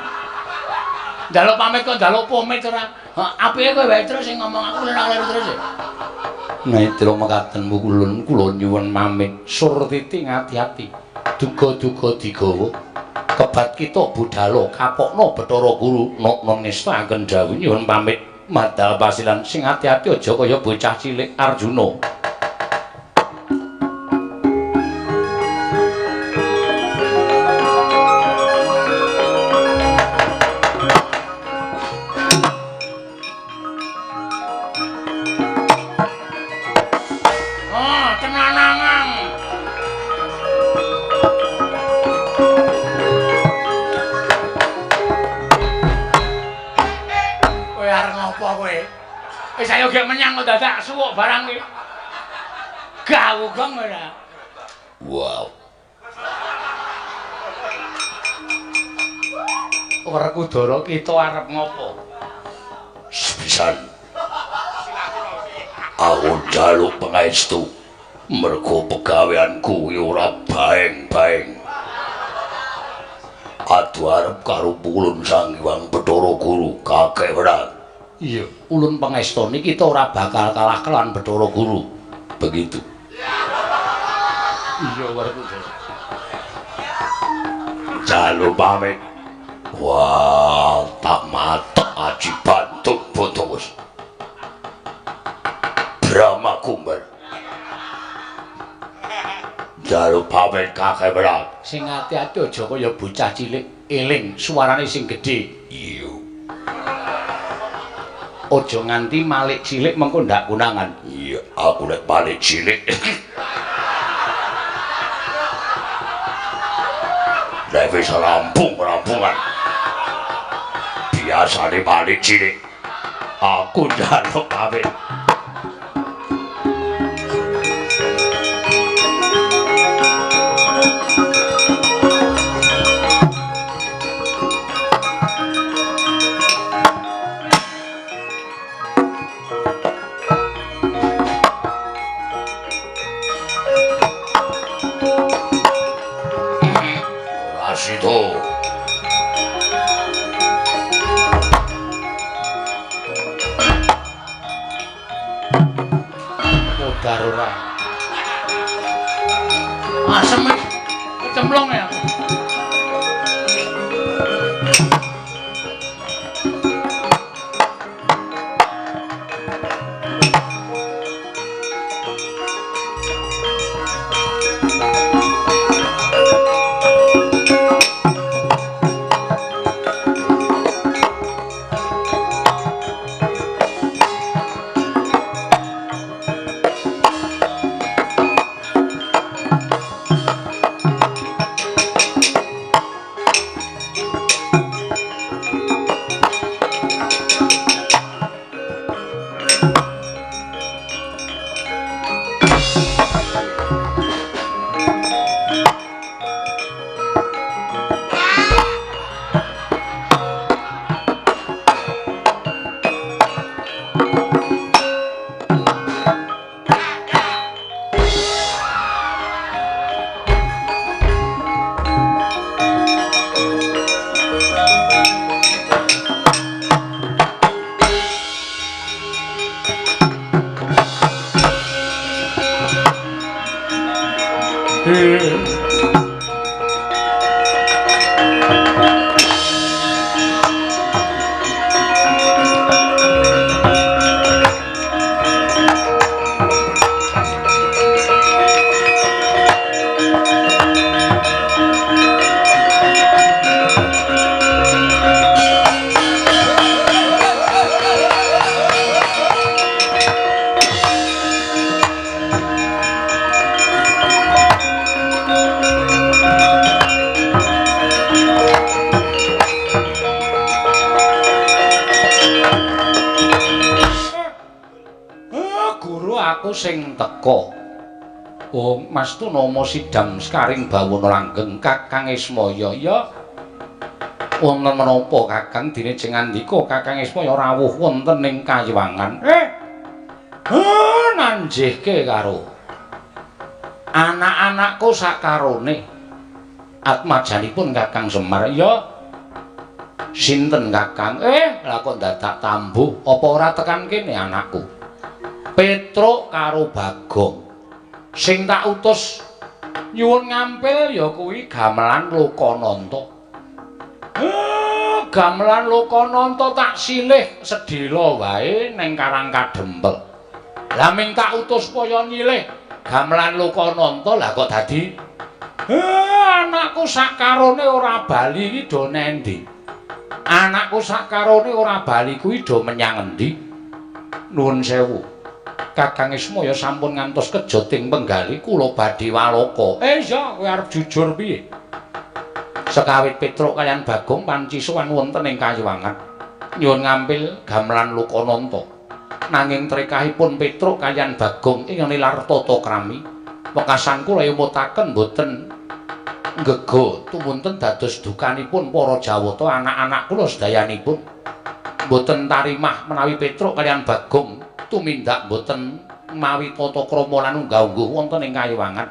Njaluk pamit kok njaluk pamit ora. Apike kowe wae terus sing ngomong aku ora terus. Nedra mekaten pukulun kula nyuwun pamit. Surtiti ngati-ati. Duga-duga digawa. Kebat kita budhalo kapokno Bathara Guru nokno nestakaken dawuh nyuwun pamit madal pasilan sing ati-ati aja kaya bocah cilik Arjuna. Oh, tenanangan. Wis ayo gek menyang kok dadak suwuk barang iki. Gawu gong ora. Wow. Werkudara kita arep ngopo? Sepisan. Aku njaluk pangestu mergo pegaweanku ora baeng-baeng. Adu arep karo pulun Sang Hyang Bathara Guru kakek wenang. Iya, ulun pangestoni kita ora bakal kalah kelawan Bathara Guru. Begitu. Iya, Werkudara. Jalu pamit. Wah, tak matek aji bantuk bodos. Brahma Kumbar. Jalu pamit kakek berat. Sing ati-ati aja kaya bocah cilik, eling suarane sing gedhe. Iya. Aja nganti malik cilik mengko ndak konangan. Iya, aku nek malik cilik. Nek wis rampung-rampungan. Biasane malik cilik. Aku njaluk pamit. Rasido. Modar ora. Asem kecemplung ya. Sing teka. Oh, Mas Tunama sidam sekaring bawana langgeng Kakang Ismaya. Ya. Wonten menapa Kakang dene jeng ngandika Kakang Ismaya rawuh wonten ing kayiwangan. Nanjihke karo anak-anakku sakarone. Atmajanipun Kakang Semar. Ya. Sinten Kakang? Lah kok dadak tambuh apa ora tekan kene anakku? Petruk karo Bagong sing tak utus nyuwun ngampil ya kuwi gamelan Lokananta. Gamelan Lokananta tak silih sedhela wae ning Karang Kadempel. Lah ming tak utus supaya nyilih gamelan Lokananta lah kok dadi anakku sakarone ora bali iki do nendi? Anakku sakarone ora bali kuwi do menyang endi? Nuwun sewu. Kakang Ismaya sampun ngantos kejoting penggali kula badhe waloka. Iya, kowe arep jujur piye? Sekawit Petruk kaliyan Bagong panci sowan wonten ing kayiwangan nyuwun ngampil gamelan Lokananta. Nanging trekahipun Petruk kaliyan Bagong ing nilar tata krami, wekasan kula emutaken boten nggega tumunten dados dukanipun para Jawata anak-anak kula sedayanipun. Boten tarimah menawi Petruk kaliyan Bagong tumindak boten mawi tata krama lan unggah-ungguh wonten ing kayiwangan.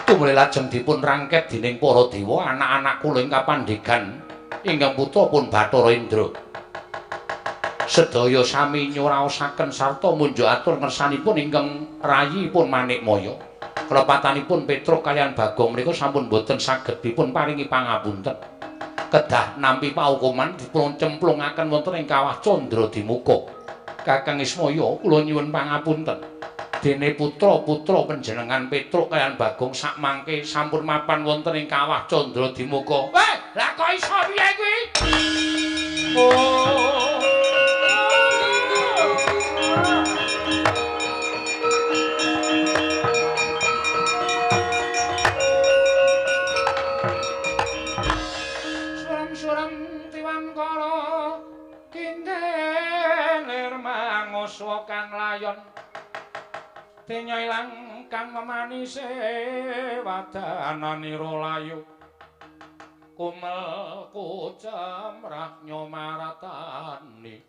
Tumuli lajeng dipun rangket dening para dewa anak-anak kula ing kapandhegan ingkang putra pun Bathara Indra. Sedaya sami nyuraosaken sarta munjuk atur ngersanipun ingkang rayipun Manikmaya. Kelepatanipun Petruk kaliyan Bagong menika sampun boten saged dipun paringi pangapunten. Kedah nampi paukuman dipun cemplungaken wonten ing kawah Candradimuka. Kakang Ismaya, kula nyuwun pangapunten. Dene putra-putra panjenengan Petruk kaliyan Bagong sakmangke sampun mapan wonten ing kawah Candradimuka. Weh, lah kok iso piye kuwi? Oh. Suram-suram tiwangkara kindelir manguswa kang layon. Denya ilang kang memanise wadananira layu. Kumel kucemrah nyomaratani.